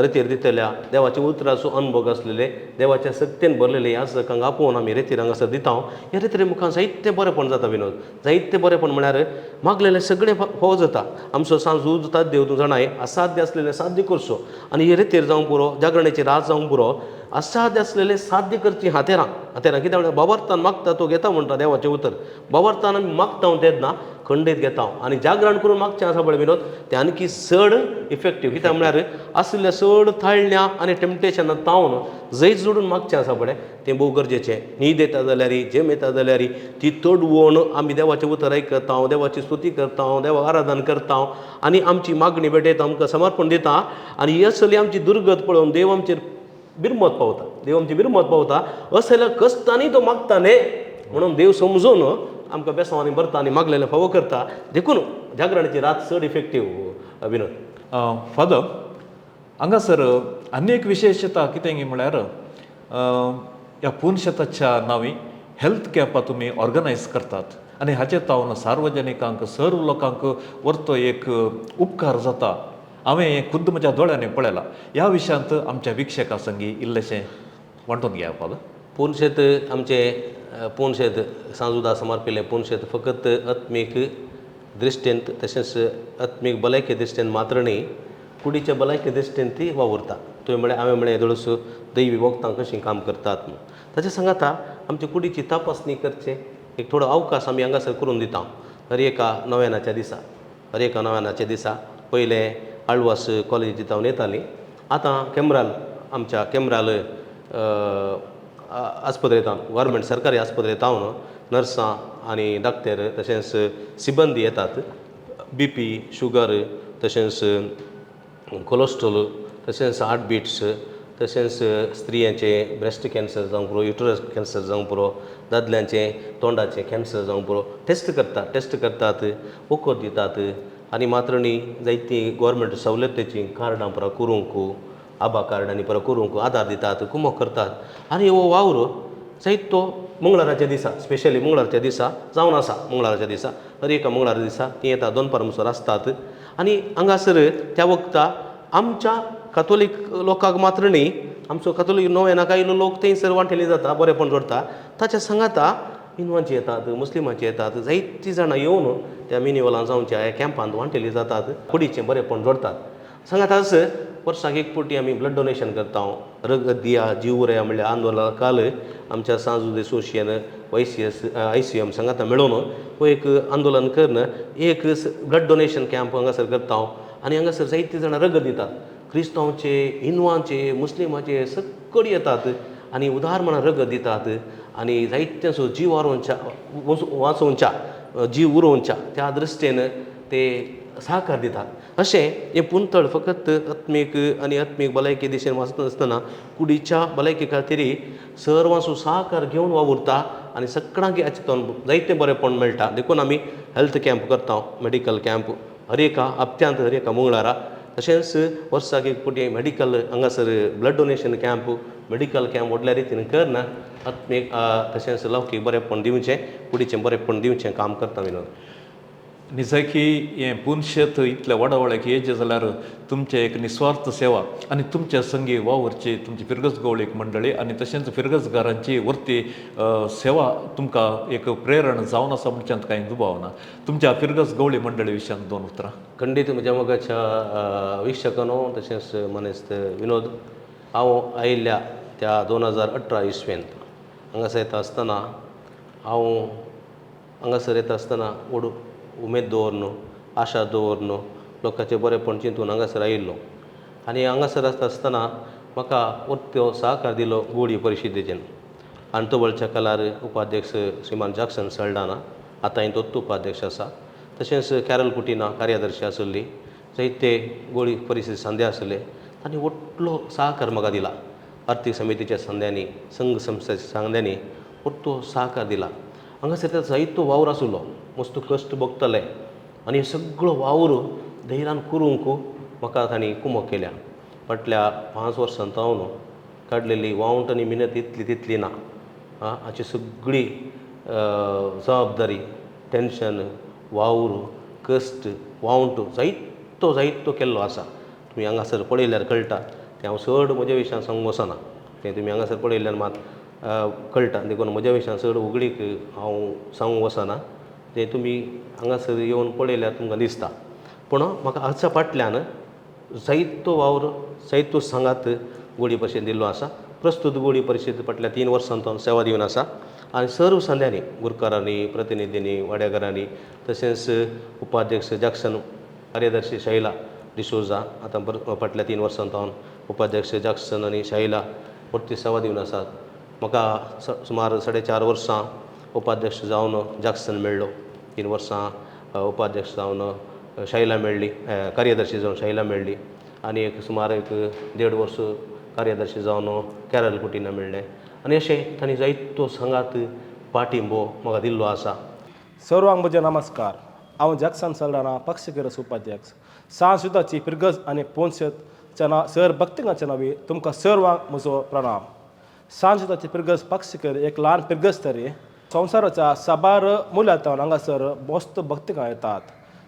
रेतीर दितल्या देवाच्या उतराचो अनुभव आसलेले देवाच्या सक्तेन भरलेले याजकांक आपोवन आमी रेतीर हांगासर दिता. ह्या रेतिरे मुखार जायतें बरेंपण जाता विनोद, जायतें बरेंपण म्हळ्यार मागलेलें सगळें फावो जाता. आमचो सांजू देव तूं जाणाय असाध्य आसलेलें साध्य करचो आनी हे रेतीर जावंक पुरो, जागरणाची रात जावंक पुरो, असाध्य आसलेलें साध्य करची हातेरां. हातेरां कित्याक म्हणल्यार बाबर्थान मागता तो घेता म्हणटा देवाचें उतर. बाबर्थान आमी मागता तेन्ना खंडीत घेता आनी जागरण करून मागचें आसा पळय विनोद, तें आनीकी चड इफेक्टीव. कित्याक म्हळ्यार आशिल्ल्या चड थाळण्या आनी टेम्पटेशनां तावन जैत जोडून मागचें आसा पळय तें भोव गरजेचें. न्हीद येता जाल्यार, जेम येता जाल्यार ती तडवण आमी देवाचें उतर आयकता, देवाची स्तुती करता, देवाक आराधन करता आनी आमची मागणी भेटयता, आमकां समर्पण दिता आनी ही असली आमची दुर्गत पळोवन देव आमचेर बिरमत पावता, देव आमची बिरमत पावता. असल्या कश्टांनी तो मागता न्ही म्हणून देव समजून आमकां बेसांवांनी भरता आनी मागलेलें फावो करता. देखून जागरणाची रात चड इफेक्टीव. विनोद फादर, हांगासर आनी एक विशेशता कितें म्हळ्यार ह्या पुनशेताच्या नांवी हेल्थ कॅम्पां तुमी ऑर्गनायज करतात आनी हाचे तावन सार्वजनिकांक सर्व लोकांक व्हरतो एक उपकार जाता. हांवें हें खुद्द म्हज्या दोळ्यांनी पळयलां. ह्या विशयांत आमच्या विक्षकां संगी इल्लेशें वांटून घेया फादर. पुनशेत आमचें पुनशेत सांजुदा समर्पिल्लें पुनशेत फकत आत्मीक दृश्टीन तशेंच आत्मीक भलायके दृश्टीन मात्र न्ही, कुडीच्या भलायके दृश्टीन ती वावुरता. तुवें म्हळें, हांवें म्हळें, येदोळूच दैवी वखदां कशीं काम करतात म्हूण. ताच्या सांगाता आमचे कुडीची तपासणी करचें एक थोडो अवकाश आमी हांगासर करून दिता हर एका नव्यानाच्या दिसा. हर एका नव्यानाच्या दिसा पयलें आळवास कॉलेजींत हांव येतालीं, आतां केमराल आमच्या केमराल आस्पत्रेंत, गव्हर्मेंट सरकारी आस्पत्रेंत हांव नर्सां आनी डॉक्टर तशेंच सिबंदी येतात. बी पी, शुगर, तशेंच कोलेस्ट्रोल, तशेंच हार्ट बिट्स, तशेंच स्त्रियांचें ब्रेस्ट कॅन्सर जावंक पुरो, युटरस कॅन्सर जावंक पुरो, दादल्यांचें तोंडाचें कॅन्सर जावंक पुरो, टेस्ट करतात, टेस्ट करतात, वखद दितात. आनी मात्र न्ही, जायतीं गोवोरमेंट सवलतीचीं कार्डां पुरो करूंक, आबा कार्ड आनी पुरो करूंक आदार दितात, कुमोक करतात. आनी हो वावर जायतो मंगळाराच्या दिसा, स्पेशली मंगळारच्या दिसा जावन आसा. मंगळाराच्या दिसा, हर एका मंगळारा दिसा तीं येता, दोनपार म्हणसर आसतात. आनी हांगासर त्या वखदा आमच्या कातोलीक लोकांक मात्र न्ही, आमचो कातोलीक नव्यानाक आयिल्लो लोक थंयसर वांटेली जाता, बरेपण जोडटा. ताच्या सांगाता हिंदवांचे येतात, मुस्लिमांचे येतात, जायतीं जाणां येवन त्या मिनीवलान जावच्या ह्या कॅम्पांत वांटेली जातात, कुडीचें बरेपण जोडटात. सांगाताच वर्साक एक फावटी आमी ब्लड डोनेशन करता. रगत दिया जीव उरया म्हणल्यार आंदोलना काल आमच्या सांजुद association, Y C S, I C M सांगाता मेळोवन हो एक आंदोलन करून एक ब्लड डोनेशन कॅम्प हांगासर करता. आनी हांगासर जायतीं जाणां रगत दितात. क्रिस्तांवचे, हिंदवांचे, मुस्लिमाचे सगळीं येतात आनी उदार मनान रगत दितात आनी जायत्यांचो जीव वारोवच्या, वाचोवच्या, जीव उरोवच्या त्या दृश्टीन ते सहकार दितात. अशें हें पुंतळ फकत आत्मीक आनी आत्मीक भलायकी दिशेन वाचनासतना कुडीच्या भलायकी खातीर सर्वांचो सहकार घेवन वावुरता आनी सगळ्यांक हाचें जायतें बरेंपण मेळटा. देखून आमी हेल्थ कॅम्प करता, मेडिकल कॅम्प हर एका हप्त्यांत, हर एका मंगळारा. तशेंच वर्साक एक फावटी मेडिकल हांगासर blood donation camp, medical camp व्हडल्या रितीन करना आत्मीक तशेंच लौकीक बरेंपण दिवचें, कुडीचें बरेंपण दिवचें काम करता. विनोद. निजायकी हें पुनशेत इतलें व्हडा व्हडल्याक येयचें जाल्यार तुमचें एक निस्वार्थ सेवा आनी तुमच्या संगी वावुरची तुमची फिरगज गवळीक मंडळी आनी तशेंच फिरगजगारांची वर्ती सेवा तुमकां एक प्रेरण जावन आसा म्हणच्यान कांय दुबाव ना. तुमच्या फिरगज गवळी मंडळी विशयान दोन उतरां. खंडीत म्हज्या मोगाच्या वीक्षकांनो तशेंच मनेस्त विनोद, हांव आयिल्ल्या त्या 2018 इसवेंत हांगासर येता आसतना, हांव हांगासर येता आसतना व्हड उमेद दवरन, आशा दवरन, लोकांचें बरेंपण चिंतून हांगासर आयिल्लो. आनी हांगासर आसता आसतना म्हाका उत्तो सहकार दिलो गोडी परिशदेचेन. आंतोबळच्या काळार उपाध्यक्ष श्रीमान जॅक्सन सल्डाना, आतां तोच उपाध्यक्ष आसा. तशेंच कॅरल कुटिना कार्यदर्शी आसली, जायते गोडी परिशद संदे आसले, तांणी व्हडलो सहकार म्हाका दिला. आर्थीक समितीच्या संद्यांनी, संघ संस्थेच्या सांद्यांनी व्हडलो सहकार दिला. हांगासर त्या जायतो वावर आशिल्लो, मस्त कश्ट भोगताले आनी सगळो वावर धैर्यान करूंक म्हाका तांणी कुमक केल्या. फाटल्या 5 वर्सां जावन काडलेली वावंट आनी मिनत इतली तितली ना. आं, हाची सगळी जबाबदारी, टेंशन, वावर, कश्ट, वावंट जायतो जायतो केल्लो आसा. तुमी हांगासर पळयल्यार कळटा तें. हांव चड म्हज्या विशयान सांगूंक वचना, तें तुमी हांगासर पळयल्यार मात कळटा. देखून म्हज्या विशयान चड उगडीक हांव सांगूंक वचना, तें तुमी हांगासर येवन पळयल्यार तुमकां दिसता. पूण म्हाका हाच्या फाटल्यान जायतो वावर, जायतो सांगात गोडी परिशद दिल्लो आसा. प्रस्तूत गोडी परिशद फाटल्या 3 वर्सां सेवा दिवन आसा आनी सर्व संद्यांनी, गुरकारांनी, प्रतिनिधींनी, वाड्याघरांनी, तशेंच उपाध्यक्ष जॅक्सन, कार्यदर्शी शैला डिसोजा, आतां फाटल्या 3 वर्सां जावन उपाध्यक्ष जॅक्सन आनी शैला परती सेवा दिवन आसात. म्हाका सुमार 4.5 वर्सां उपाध्यक्ष जावन जॅक्सन मेळ्ळो, 3 वर्सां उपाध्यक्ष जावन शैला मेळ्ळी, कार्यदर्शी जावन शैला मेळ्ळी आनी एक सुमार एक 1.5 वर्स कार्यदर्शी जावन कॅरल कुटिना मेळ्ळें. आनी अशें तांणी जायतो सांगात, पाटिंबो म्हाका दिल्लो आसा. सर्वांक म्हजे नमस्कार. हांव जॅक्सन सल्डाना, पक्षगिरस उपाध्यक्ष. सांजुदाची फिरगज आनी पोनशेत च्या सर भक्तिकांच्या नावी तुमकां सर्वांक म्हजो प्रणाम. सांजुताची पिरगज पक्षिकर एक ल्हान पिरगज तरी संवसाराच्या साबार मुल्यातावन हांगासर मस्त भक्तिकां येतात.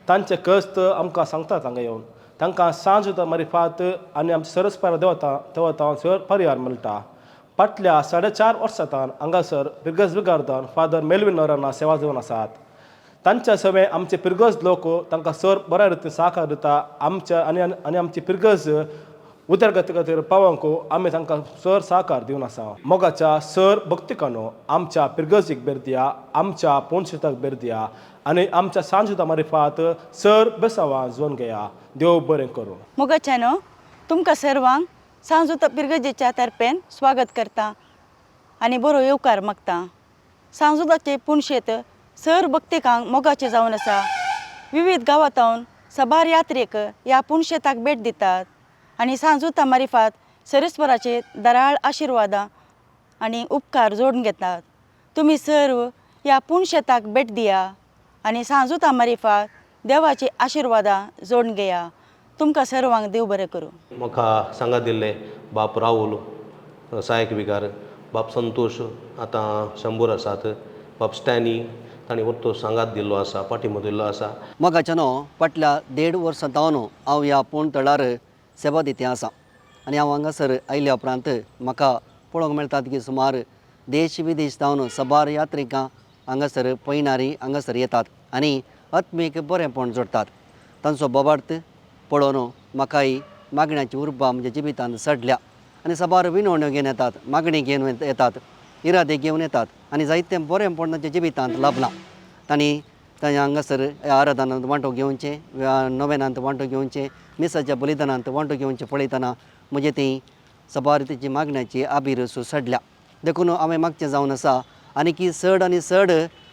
तांचे कस्त आमकां सांगतात हांगा येवन तांकां सांजुता मारिफात आनी आमचे सरस्पार देवता देवतावन सर परिहार मेळटा. फाटल्या 4.5 वर्सांतान हांगासर पिरगज विगारदान फादर मेलविन नोराना सेवा दिवन आसात. तांच्या सवें आमचे पिरगज लोक तांकां सर बऱ्या रितीन साकार दिता. आमच्या आनी आनी आमची पिरगज उदरगती खातीर पावोवंक आमी तांकां सर साकार दिवन आसा. मोगाच्या सर भक्तिकानो आमच्या पिरगजीक भेट दिया, आमच्या पोणशेताक भेट दिया आनी आमच्या सांजुता मारिफात सर बेसांवां जोन घेया. देव बरें करूं. मोगाच्यानो, तुमकां सर्वांक सांजुता पिरगजेच्या तर्फेन स्वागत करता आनी बरो येवकार मागता. सांजुताचे पुणशेत सर भक्तिकांक मोगाचें जावन आसा. विविध गांवांतावन सबार यात्रेक ह्या पुणशेताक भेट दितात आनी सांजुता मारिफात सरेस्वराचे दराळ आशिर्वादां आनी उपकार जोडून घेतात. तुमी सर्व ह्या पुणशेताक भेट दिया आनी सांजुता मारिफात देवाची आशिर्वादां जोडून घेया. तुमकां सर्वांक देव बरें करूं. म्हाका सांगात दिल्ले बाप राहुल सहायक विगार, बाप संतोश आतां शंबूर आसात, बाप स्टॅनी, तांणी वत्तो सांगात दिल्लो आसा, पाठिंबो दिल्लो आसा. मोगाच्यानो, फाटल्या 1.5 वर्सां जावन हांव ह्या पूण तळार सेवा दिती आसा आनी हांव हांगासर आयल्या उपरांत म्हाका पळोवंक मेळटात की सुमार देश विदेश जावन सबार यात्रिकां हांगासर पयणारी हांगासर येतात आनी आत्मीक बरेंपण जोडटात. तांचो बोबार्थ पळोवन म्हाकाय मागण्याची उर्बा म्हज्या जिवितांत चडल्या आनी सबार विनवण्यो घेवन येतात, मागणी घेवन येतात, इरादे घेवन येतात आनी जायतें बरेंपण तांच्या जिवितांत लाभलां. तांणी तांच्या हांगासर आराधनांत वांटो घेवचें, नोवेनांत वांटो घेवचें, मिसाच्या बलिदानांत वांटो घेवचें पळयतना म्हजें ती सबार तेची मागण्याची आबिरस चडल्या. देखून हांवें मागचें जावन आसा आनी की चड आनी चड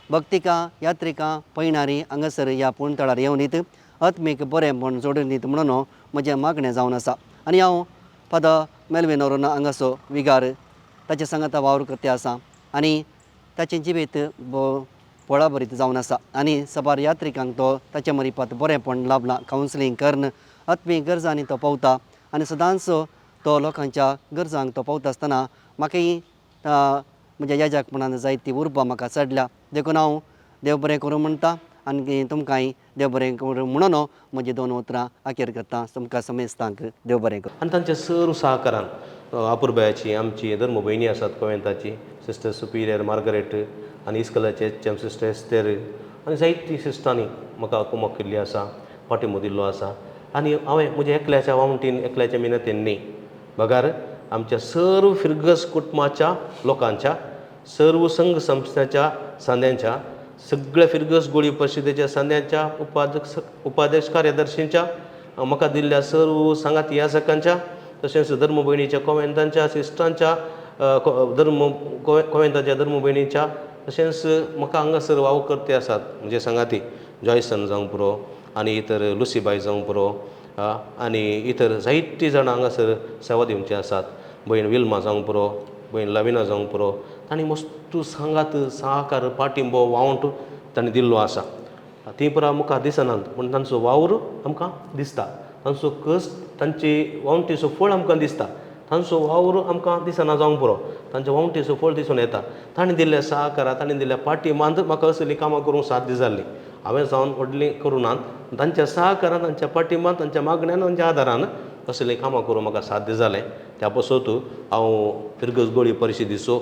भक्तिकां यात्रिकां पयणारी हांगासर ह्या पूण तळार येवन दीत आत्मीक बरेंपण जोडून दीत म्हणून म्हजें मागणें जावन आसा. आनी हांव फादर मेलविन नोरोन्हा हांगासो विगार ताचे सांगाता वावर करते आसा आनी ताचें जिवीत पोळाभरीत जावन आसा आनी सबार यात्रिकांक तो ताचे मरिपात बरेंपण लाभलां. कावन्सिलींग करून आत्मीक गरजांनी तो पावता आनी सदांच तो लोकांच्या गरजांक तो पावता आसतना म्हाकाय म्हज्या याजकपणान जायती उर्बा म्हाका चडल्या. देखून हांव देव बरें करूं म्हणटा आनी तुमकांय देव बरें करूं म्हणून म्हजी 2 उतरां अखेर करता. तुमकां समेस्तांक देव बरें करूं. आनी तांच्या सर्व सहकारान अपुरबायाची आमची धर्म भयणी आसात कोवेंताची सिस्टर सुपिरियर मार्गरेट आनी इस्कलाचे एच एम सिस्टर एस्तेर आनी जायती सिस्टरांनी म्हाका कुमक केल्ली आसा, पाठिंबो दिल्लो आसा. आनी हांवें म्हज्या एकल्याच्या वावंटीन एकल्याच्या मिनतेन न्ही, बगार आमच्या सर्व फिरगस कुटुंबाच्या लोकांच्या, सर्व संघ संस्थांच्या सांद्यांच्या, सगळ्या फिरगस गोळी परिशदेच्या सांद्यांच्या, उपाध्यक्ष कार्यदर्शींच्या, म्हाका दिल्ल्या सर्व सांगाती याजकांच्या, तशेंच धर्म भयणीच्या कोवेंतांच्या सिस्टरांच्या, धर्म कोवेंताच्या धर्म भयणीच्या, तशेंच म्हाका हांगासर वावर करते आसात म्हणजे सांगाती जॉयसन जावंक पुरो आनी इतर लुसीबाय जावंक पुरो आनी इतर जायतीं जाणां हांगासर सेवा दिवची आसात, भयण विल्मा जावंक पुरो, भयण लविना जावंक पुरो, तांणी मस्तू सांगात सहकार पाठिंबो वावंट तांणी दिल्लो आसा. तीं पुरा मुखार दिसनात पूण तांचो वावर आमकां दिसता, तांचो कस तांची वावंटीचो फळ आमकां दिसता, तांचो वावर आमकां दिसना जावंक पुरो, तांच्या वावंटीचो फळ दिसून येता. तांणी दिल्ल्या सहकारात, तांणी दिल्ल्या पाठिंबांत म्हाका असलीं कामां करूंक साध्य जाल्लीं. हांवें जावन व्हडलीं करूं नात, तांच्या सहकारान, तांच्या पाठिंबान, तांच्या मागण्यान, तांच्या आदारान असलीं कामां करूंक म्हाका साध्य जालें. त्या पासत हांव फिरगज गोळी परिशदेचो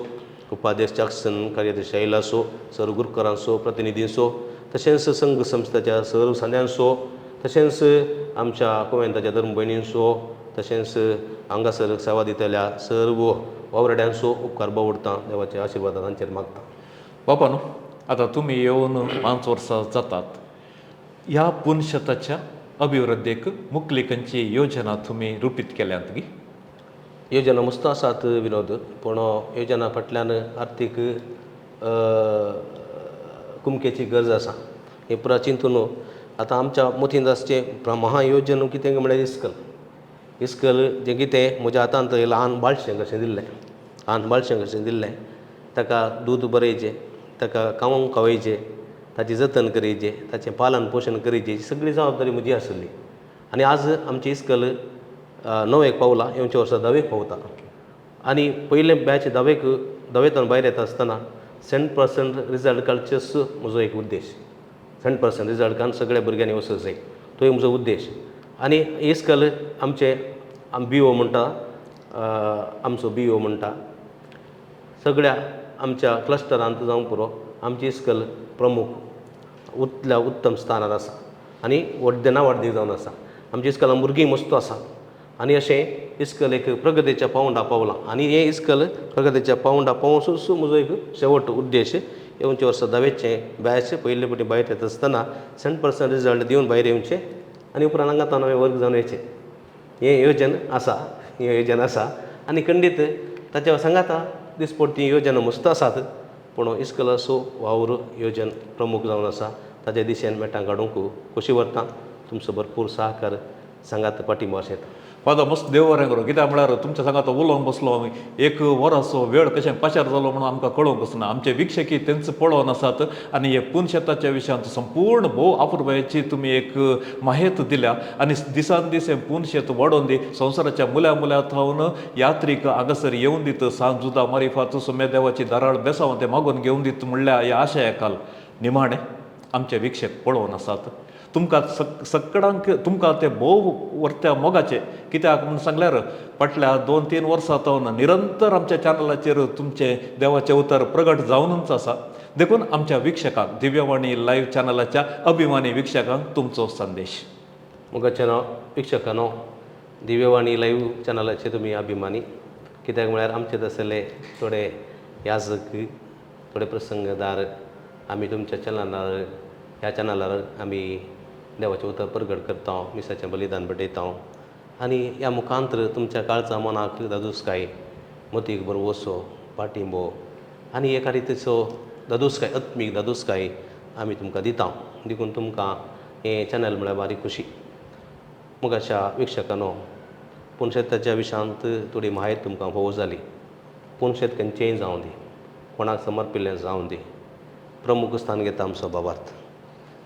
उपाध्यक्ष जॅक्सन कार्यदर्शी शैलाचो, सर्व गुरकरांचो प्रतिनिधींचो, तशेंच संघ संस्थाच्या सर्व सांद्यांचो, तशेंच आमच्या कोवेंताच्या धर्म भयणींचो, तशेंच हांगासर सेवा दितल्या सर्व वावराड्यांचो उपकार बावडटा. देवाचे आशिर्वाद तांचेर मागता. बाबा न्हू, आतां तुमी येवन 5 वर्सां जातात. ह्या पुनशताच्या अभिवृद्धीक मुखली खंयची योजना तुमी रुपीत केल्यात गी? योजना मस्त आसात विनोद, पूण योजना फाटल्यान आर्थीक कुमकेची गरज आसा. हें पुरा चिंतून आतां आमच्या मतींत आसचें महायोजन कितें म्हळ्यार इस्कल. इस्कल जें कितें म्हज्या हातांत ल्हान बाळशें कशें दिल्लें, ल्हान बाळशें कशें दिल्लें, ताका दूद बरयचें, ताका खावंक खावयचें, ताचें जतन करचें, ताचें पालन पोशण करचें, सगळी जबाबदारी म्हजी आसली. आनी आज आमची इस्कल णवेक पावला, येवच्या वर्सा धावेक पावता. आनी पयलें बॅच धावेक धावेंतल्यान भायर येता आसतना 100% रिजल्ट काडचेच म्हजो एक उद्देश. 100% रिजल्ट काडून सगळ्या भुरग्यांनी वचूंक जाय, तो एक म्हजो उद्देश. आनी इस्कल आमचे बी ओ म्हणटा, आमचो बी ओ म्हणटा सगळ्या आमच्या क्लस्टरांत जावंक पुरो आमची इस्कल प्रमुख उतल्या उत्तम स्थानार आसा आनी वड्डें नांवाडदीक जावन आसा. आमच्या इस्कलान भुरगीं मस्त आसा आनी अशें इस्कल एक प्रगतीच्या पावंडा पावलां आनी हें इस्कल प्रगतीच्या पावंडा पावसूच म्हजो एक शेवट उद्देश. येवचे वर्सा धावेचें बॅच पयले फावटी भायर येता आसतना 100% रिजल्ट दिवन भायर येवचें आनी उपरांत हांगा तांकां हांवें वर्ग जावन येवचें, हें योजन आसा, हें योजन आसा. आनी खंडीत ताच्या सांगाता दिसपट्टी योजना मस्त आसात, पूण इस्कलाचो वावर योजन प्रमुख जावन आसा. ताच्या दिशेन मेटां काडूंक खोशी व्हरता. तुमचो भरपूर सहकार सांगात पाठिंबो आसा. फादर मस्त देव बरें करूं, कित्याक म्हळ्यार तुमच्या सांगात उलोवंक बसलो आमी एक वराचो वेळ कशें पाशार जालो म्हणून आमकां कळोवंक ना. आमचे विक्षकी तेंच पळोवन आसात आनी हे पुनशेताच्या विशयांत संपूर्ण भोव आपुरबायेची तुमी एक माहेत दिल्या आनी दिसान दीस हें पुनशेत वाडोवन दी. संवसाराच्या मुल्या मुल्या थावन यात्रीक हांगासर येवन दीत सांत जुदा मारिफात सुम्या देवाची धाराळ बेसांव ते मागून घेवन दीत म्हणल्या ह्या आशयाकाल निमाणें आमचे विक्षक पळोवन आसात. तुमकां सगळ्यांक तुमकां ते भोव वर्त्या मोगाचे, कित्याक म्हूण सांगल्यार फाटल्या 2-3 वर्सां थावन निरंतर आमच्या चॅनलाचेर तुमचें देवाचें उतर प्रगट जावनूच आसा. देखून आमच्या वीक्षकांक दिव्यवाणी लायव्ह चॅनलाच्या अभिमानी वीक्षकांक तुमचो संदेश. मोगाच्या नांव वीक्षकांनो, दिव्यवाणी लायव्ह चॅनलाचे तुमी अभिमानी, कित्याक म्हळ्यार आमचे तसले थोडे याजक थोडे प्रसंगदार आमी तुमच्या चॅनलार ह्या चॅनलार आमी देवाचें उतर प्रगट करता, मिसाचें बलिदान भेटयता आनी ह्या मुखांतर तुमच्या काळजा मनाक दादूसकाय, मतीक बरवसो पाठिंबो आनी एका रितीचो दादूसकाय, आत्मीक दादूसकाय आमी तुमकां दिता. देखून तुमकां हें चॅनल म्हळ्यार बारीक खुशी. मोगाच्या वीक्षकांनो, पूण शेताच्या विशयांत थोडी म्हायत तुमकां भोव जाली. पूण शेत खंयचेंय जावं दी, कोणाक समर्पिल्लें जावं दी, प्रमुख स्थान घेता आमचो भावार्थ.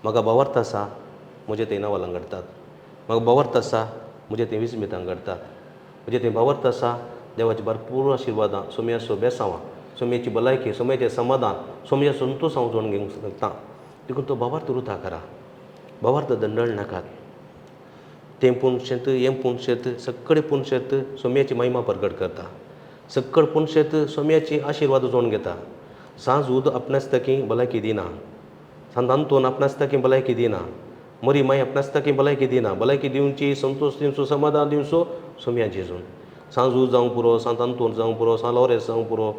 म्हाका भावार्थ आसा म्हजे थंय नवलां घडटात, म्हाका भावार्थ आसा म्हजे थंय विस्मितां घडटात, म्हजे थंय भावार्थ आसा देवाची भरपूर आशिर्वादां, सोम्याचो बेसांवां, सोम्याची भलायकी, सोम्याचें समाधान, सोम्याचो संतोश हांव जोडून घेवंक शकता. देखून तो भावार्थ रुता करा, भावार्थ दंडळ नाकात. तें पूण शेत, हें पूण शेत, सगळें पूण शेत सोम्याची महिमा प्रगट करता, सगळें पूण शेत सोम्याची आशिर्वाद जोडून घेता. सांज उद आपणासतकी भलायकी दिना, सांत आंतोन आपणासतकी भलायकी दिना, मरी माई आपणासतकी भलायकी दिना. भलायकी दिवची, संतोश दिवचो, समाधान दिवचो सोम्या जेजून. सांज उद जावंक पुरो, सांत आंतोन जावंक पुरो, सांत लॉरेन्स जावंक पुरो,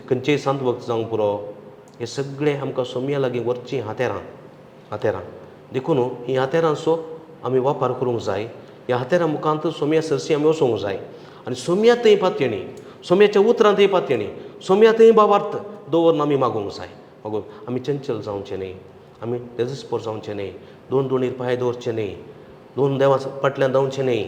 खंयचेय सांत भक्त जावंक पुरो, हे सगळें आमकां सोम्या लागीं व्हरचीं हातेरां, हातेरां. देखून हीं हातेरांचो आमी वापर करूंक जाय. ह्या हातेरां मुखांत सोम्या सरशी आमी वचूंक जाय आनी सोम्या थंय पातयणी, सोम्याच्या उतरां थंय पातयणी, सोम्या थंय भावार्थ दवरून आमी मागूंक जाय. मागून आमी चंचल जावचें न्हय, आमी तेजस्पोर जावचें न्हय, दोन दोणीर पांय दवरचें न्हय, दोन देवां फाटल्यान धांवचें न्हय.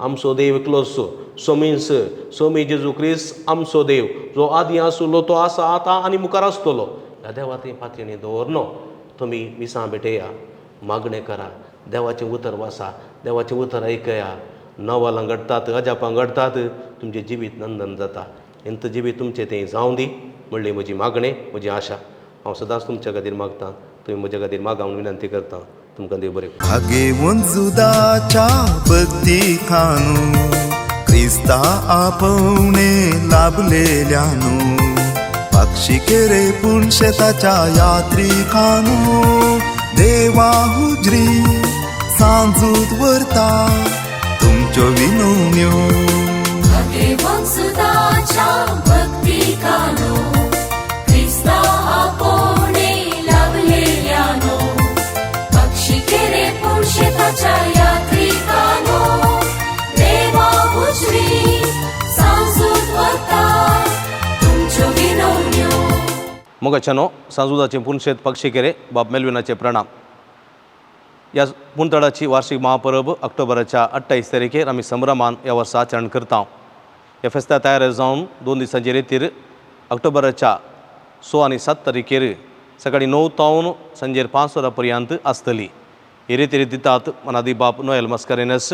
आमचो देव एकलोच सोमीस, सोमी जेजू क्रिस्त आमचो देव, जो आदी आसलो तो आसा, आतां आनी मुखार आसतलो. ह्या देवा थंय पातयणी दवरनो. तुमी मिसां भेटया, मागणें करा, देवाचें उतर वाचा, देवाचें उतर आयकया. नवलां घडटात, अजापां घडटात, तुमचें जिवीत नंदन जाता. हेंच जिवीत तुमचें तें जावं दी म्हणली म्हजी मागणें, म्हजी आशा. हांव सदांच तुमच्या खातीर मागतां, तुमी म्हज्या खातीर मागा म्हूण विनंती करता. तुमकां देव बरें करूं. भागेवन जुदाच्या भक्तिखानू, क्रिस्ता आपोवणे लाभलेल्यानू, पक्षी केरे पूण शेताच्या यात्रिकानू, देवा हुजरी सांजूत व्हरता तुमच्यो विनवण्यो. भागेवन जुदाच्या भक्तिकानो, क्रिस्ता आपोवणे लाभलेल्यानो, पक्षी केरे पूण शेताच्या यात्रिकानो, देवा हुजरी सांजूत वता तुमच्यो विनवण्यो. मोगाच्यानो, सांजुदाचें पुनशेत पक्षी केरे बाब मेलविनाचे प्रणाम. ह्या पुंतळाची वार्षिक महापरब ऑक्टोबराच्या 28 तारखेर आमी संभ्रमान ह्या वर्सा आचरण करता. ह्या फेस्ता तयार जावन 2 दिसांचे रेतीर ऑक्टोबराच्या 6 आनी 7 तारखेर सकाळीं 9 तावन सांजेर 5 वरां पर्यंत आसतली. ही रेतीर दितात मनादी बाब नोएल मस्करेनस,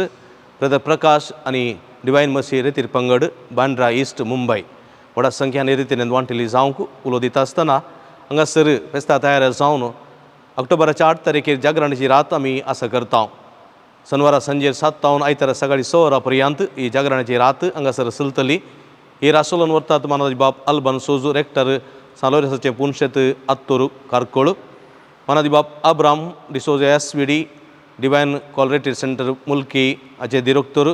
ब्रदर प्रकाश आनी डिवायन मसी रेतीर पंगड, बांद्रा ईस्ट, मुंबय. व्हडा संख्यान हे रितीन वांटेली जावंक उलो दिता आसतना हांगासर फेस्ता तयार जावन ऑक्टोबराच्या 8 तारखेर जागरणाची रात आमी आसा करता. शनवारा सांजेर 7 तावन आयतारा सकाळीं 6 वरां पर्यंत ही जागरणाची रात हांगासर चलतली. ही रात चलोवन व्हरतात मानादी बाब अल्बन सोजू, रेक्टर, सालोरेसाचे पुनशेत, आत्तोर, कारकोळ, मानादी बाब Abram D'Souza, S V D, divine कॉलरेटेड centre, Mulki हाचे दिरोक्तोर,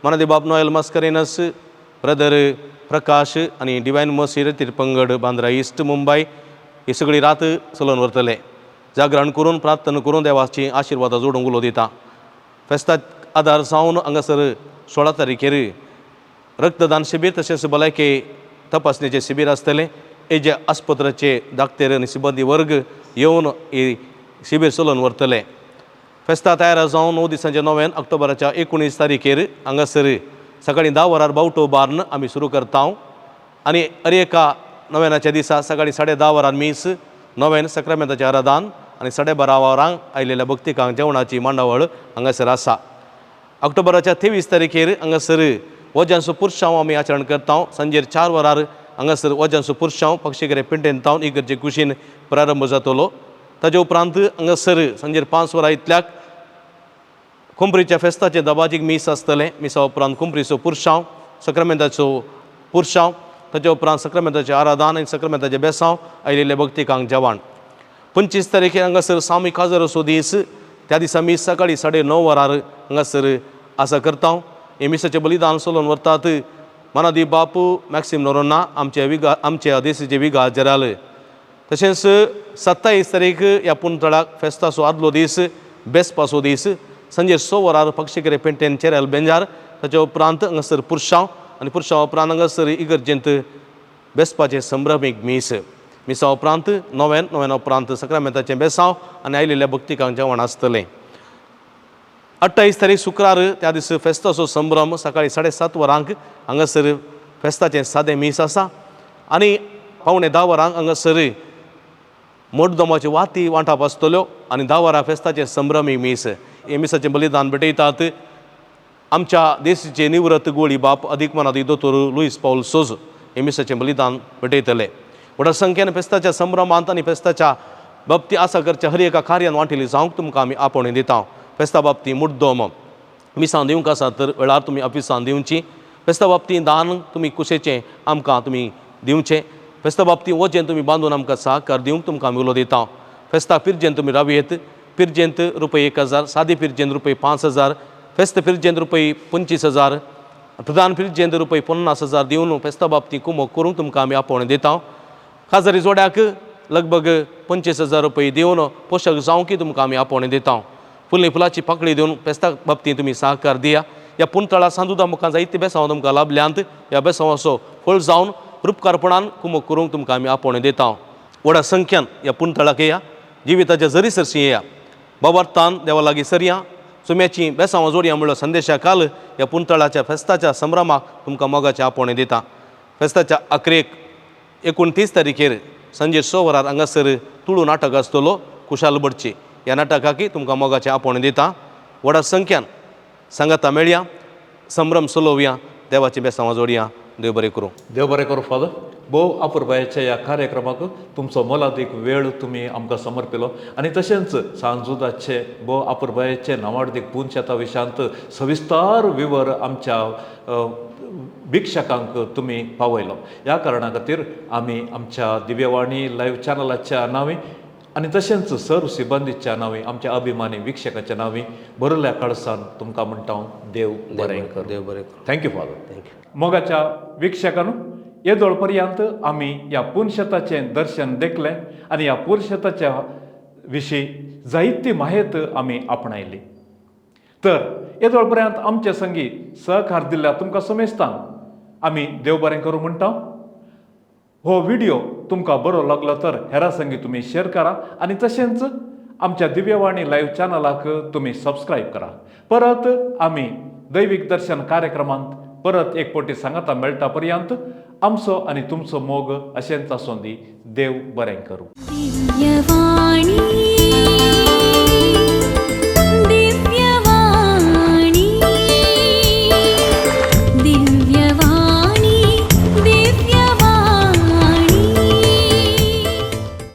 मानादी बाब नोएल मस्करेनस, ब्रदर प्रकाश आनी डिवायन मसी रेतीर पंगड, बांद्रा ईस्ट, मुंबय. ही सगळी रात चलोवन व्हरतले. जागरण करून प्रार्थना करून देवाची आशिर्वादां जोडूंक उलो दिता. फेस्ताक आदार जावन हांगासर 16 तारखेर रक्तदान शिबीर तशेंच भलायकी तपासणेचें शिबीर आसतलें. हे जे आस्पत्रेचे दाक्तेर आनी सिबंदी वर्ग येवन ही शिबीर चलोवन व्हरतले. फेस्ता तयार जावन 9 दिसांचें नोव्यान ऑक्टोबराच्या 19 तारखेर हांगासर सकाळीं 10 वरार बावटो बार्न आमी सुरू करता आनी हर एका नव्यानाच्या दिसा सकाळीं 10:30 वरार मीस, नव्यान सक्रामेंताचें आराधन आनी 12:30 वरांक आयिल्ल्या भक्तिकांक जेवणाची मांडावळ हांगासर आसा. ऑक्टोबराच्या 23 तारखेर हांगासर वजांचो पुरशांव आमी आचरण करता. सांजेर 4 वरार हांगासर वजांचो पुरशांव पक्षीगरे पेंटेन तावन इगर्जे कुशीन प्रारंभ जातलो. ताजे उपरांत हांगासर सांजेर 5 वरां इतल्याक कुंपरीच्या फेस्ताचें दबाजीक मीस आसतलें. मिसा उपरांत कुंपरीचो पुरशांव, सक्रामेंताचो पुरशांव, ताजे उपरांत सक्रामेंताचें आराधन आनी सक्रामेंताचें बेसांव आयिल्ले भक्तिकांक जेवण. 25 तारखेर हांगासर सामी काजराचो दीस, त्या दिसा मीस सकाळीं 9:30 वरार हांगासर आसा करता. हे मिसाचें बलिदान चलोवन व्हरतात मानादी बापू मॅक्सिम नोरोना, आमचे विगा आमच्या देशाचे विगा जेराल. तशेंच 27 तारीख ह्या पुंतळाक फेस्ताचो आदलो दीस, बेसपाचो दीस, सांजे 6 वरार पक्षीकरे पेंटेन चेरेल बेंजार. ताच्या उपरांत हांगासर पुरशांव आनी पुरशांव उपरांत हांगासर इगर्जेंत बेसपाचें संभ्रमीक मीस. मिसा उपरांत नोव्यान, नोव्यान उपरांत सक्रामेंताचें बेसांव आनी आयिल्ल्या भक्तिकांक जेवण आसतलें. 28 तारीख शुक्रार, त्या दीस फेस्ताचो संभ्रम सकाळीं 7:30 वरांक हांगासर फेस्ताचें सादें मीस आसा आनी 9:45 वरांक हांगासर मोटदोमाच्यो वाती वांटप आसतल्यो आनी 10 वरां फेस्ताचें संभ्रमी मीस. हे मिसाचें बलिदान भेटयतात आमच्या देशाचे निवृत्त गोळी बाप अदीक मनादी दोतोर लुईस पावल सोज हे मिसाचें बलिदान भेटयतले. व्हडा संख्येन फेस्ताच्या संभ्रमांत आनी फेस्ताच्या बाबती आसा करच्या हर एका कार्यान वांटेली जावंक तुमकां आमी आपोवणी दिता. फेस्ता बाबती मुड्डोम मिसां दिवंक आसा तर वेळार तुमी ऑफिसान दिवची. फेस्ता बाबती दान तुमी कुशेचें आमकां तुमी दिवचें. फेस्ता बाबती वजें तुमी बांदून आमकां सहकार दिवंक तुमकां आमी उलो दिता. फेस्ता पिरजेन तुमी रावयेत, पिरजेंत रुपये 1000, सादी पिरजेंत रुपये 5000, फेस्त पिरजेंत रुपये 25000, प्रधान पिरजेंत रुपये 50000 दिवन फेस्ता बाबती कुमोक करूंक तुमकां आमी आपोवणें दिता. खाजरी जोड्याक लगभग 25000 रुपये दिवन पोशक जावंकी तुमकां आमी आपोवणें दिता. फुलनी फुलाची पाकळी दिवन फेस्ता बाबतींत तुमी सहकार दिया. ह्या पुंतळा सांदुदा मुखार जायते बेसांव तुमकां लाभल्यांत. ह्या बेसांवाचो फळ जावन रुपकारपणान कुमोक करूंक तुमकां आमी आपोवणें दिता. व्हडा संख्यान ह्या पुंतळाक येया, जिविताच्या जरी सरशी येया, बाबार्थान देवा लागीं सरया, चुम्याची बेसांवां जोडया म्हणलो संदेशा काल ह्या पुंतळाच्या फेस्ताच्या संभ्रमाक तुमकां मोगाचें आपोवणें दिता. फेस्ताच्या अकरेक 29 तारखेर सांजे 6 वरार हांगासर तुळू नाटक आसतलो कुशाल बडची. ह्या नाटकाकी तुमकां मोगाचें आपोवणें दिता. व्हडा संख्यान सांगाता मेळया, संभ्रम चलोवया, देवाची बेसांवां जोडया. देव बरें करूं. देव बरें करूं फादर. भोव अपुरबायेच्या ह्या कार्यक्रमाक तुमचो मोलादीक वेळ तुमी आमकां समर्पिलो आनी तशेंच सांजुदाचे भोव अपुरबायेचे नांवाडदीक पुनशेता विशांत सविस्तार विवर आमच्या भिक्षकांक तुमी पावयलो. ह्या कारणा खातीर आमी आमच्या दिव्यवाणी लायव्ह चॅनलाच्या नांवी आनी तशेंच सर सिबंदीच्या नांवी आमच्या अभिमानी वीक्षकाच्या नांवी बरल्या कळसान तुमकां म्हणटा हांव, देव बरें करूं. देव बरें करूं. Thank you father. Thank you. मोगाच्या वीक्षकांनो, येदोळ पर्यंत आमी ह्या पुनशेताचें दर्शन देखलें आनी ह्या पुनशेताच्या विशीं जायती माहेत आमी आपणायली. तर येदोळ पर्यंत आमचे संगी सहकार दिल्ल्या तुमकां समेस्तांक आमी देव बरें करूं म्हणटा. हो व्हिडिओ तुमकां बरो लागलो तर हेरां संगी तुमी शेअर करा आनी तशेंच आमच्या दिव्यवाणी लायव्ह चॅनलाक तुमी सबस्क्रायब करा. परत आमी दैवीक दर्शन कार्यक्रमांत परत एक पटी सांगाता मेळटा पर्यंत आमचो आनी तुमचो मोग अशेंच आसूं दी. देव बरें करूं. दिव्यवाणी.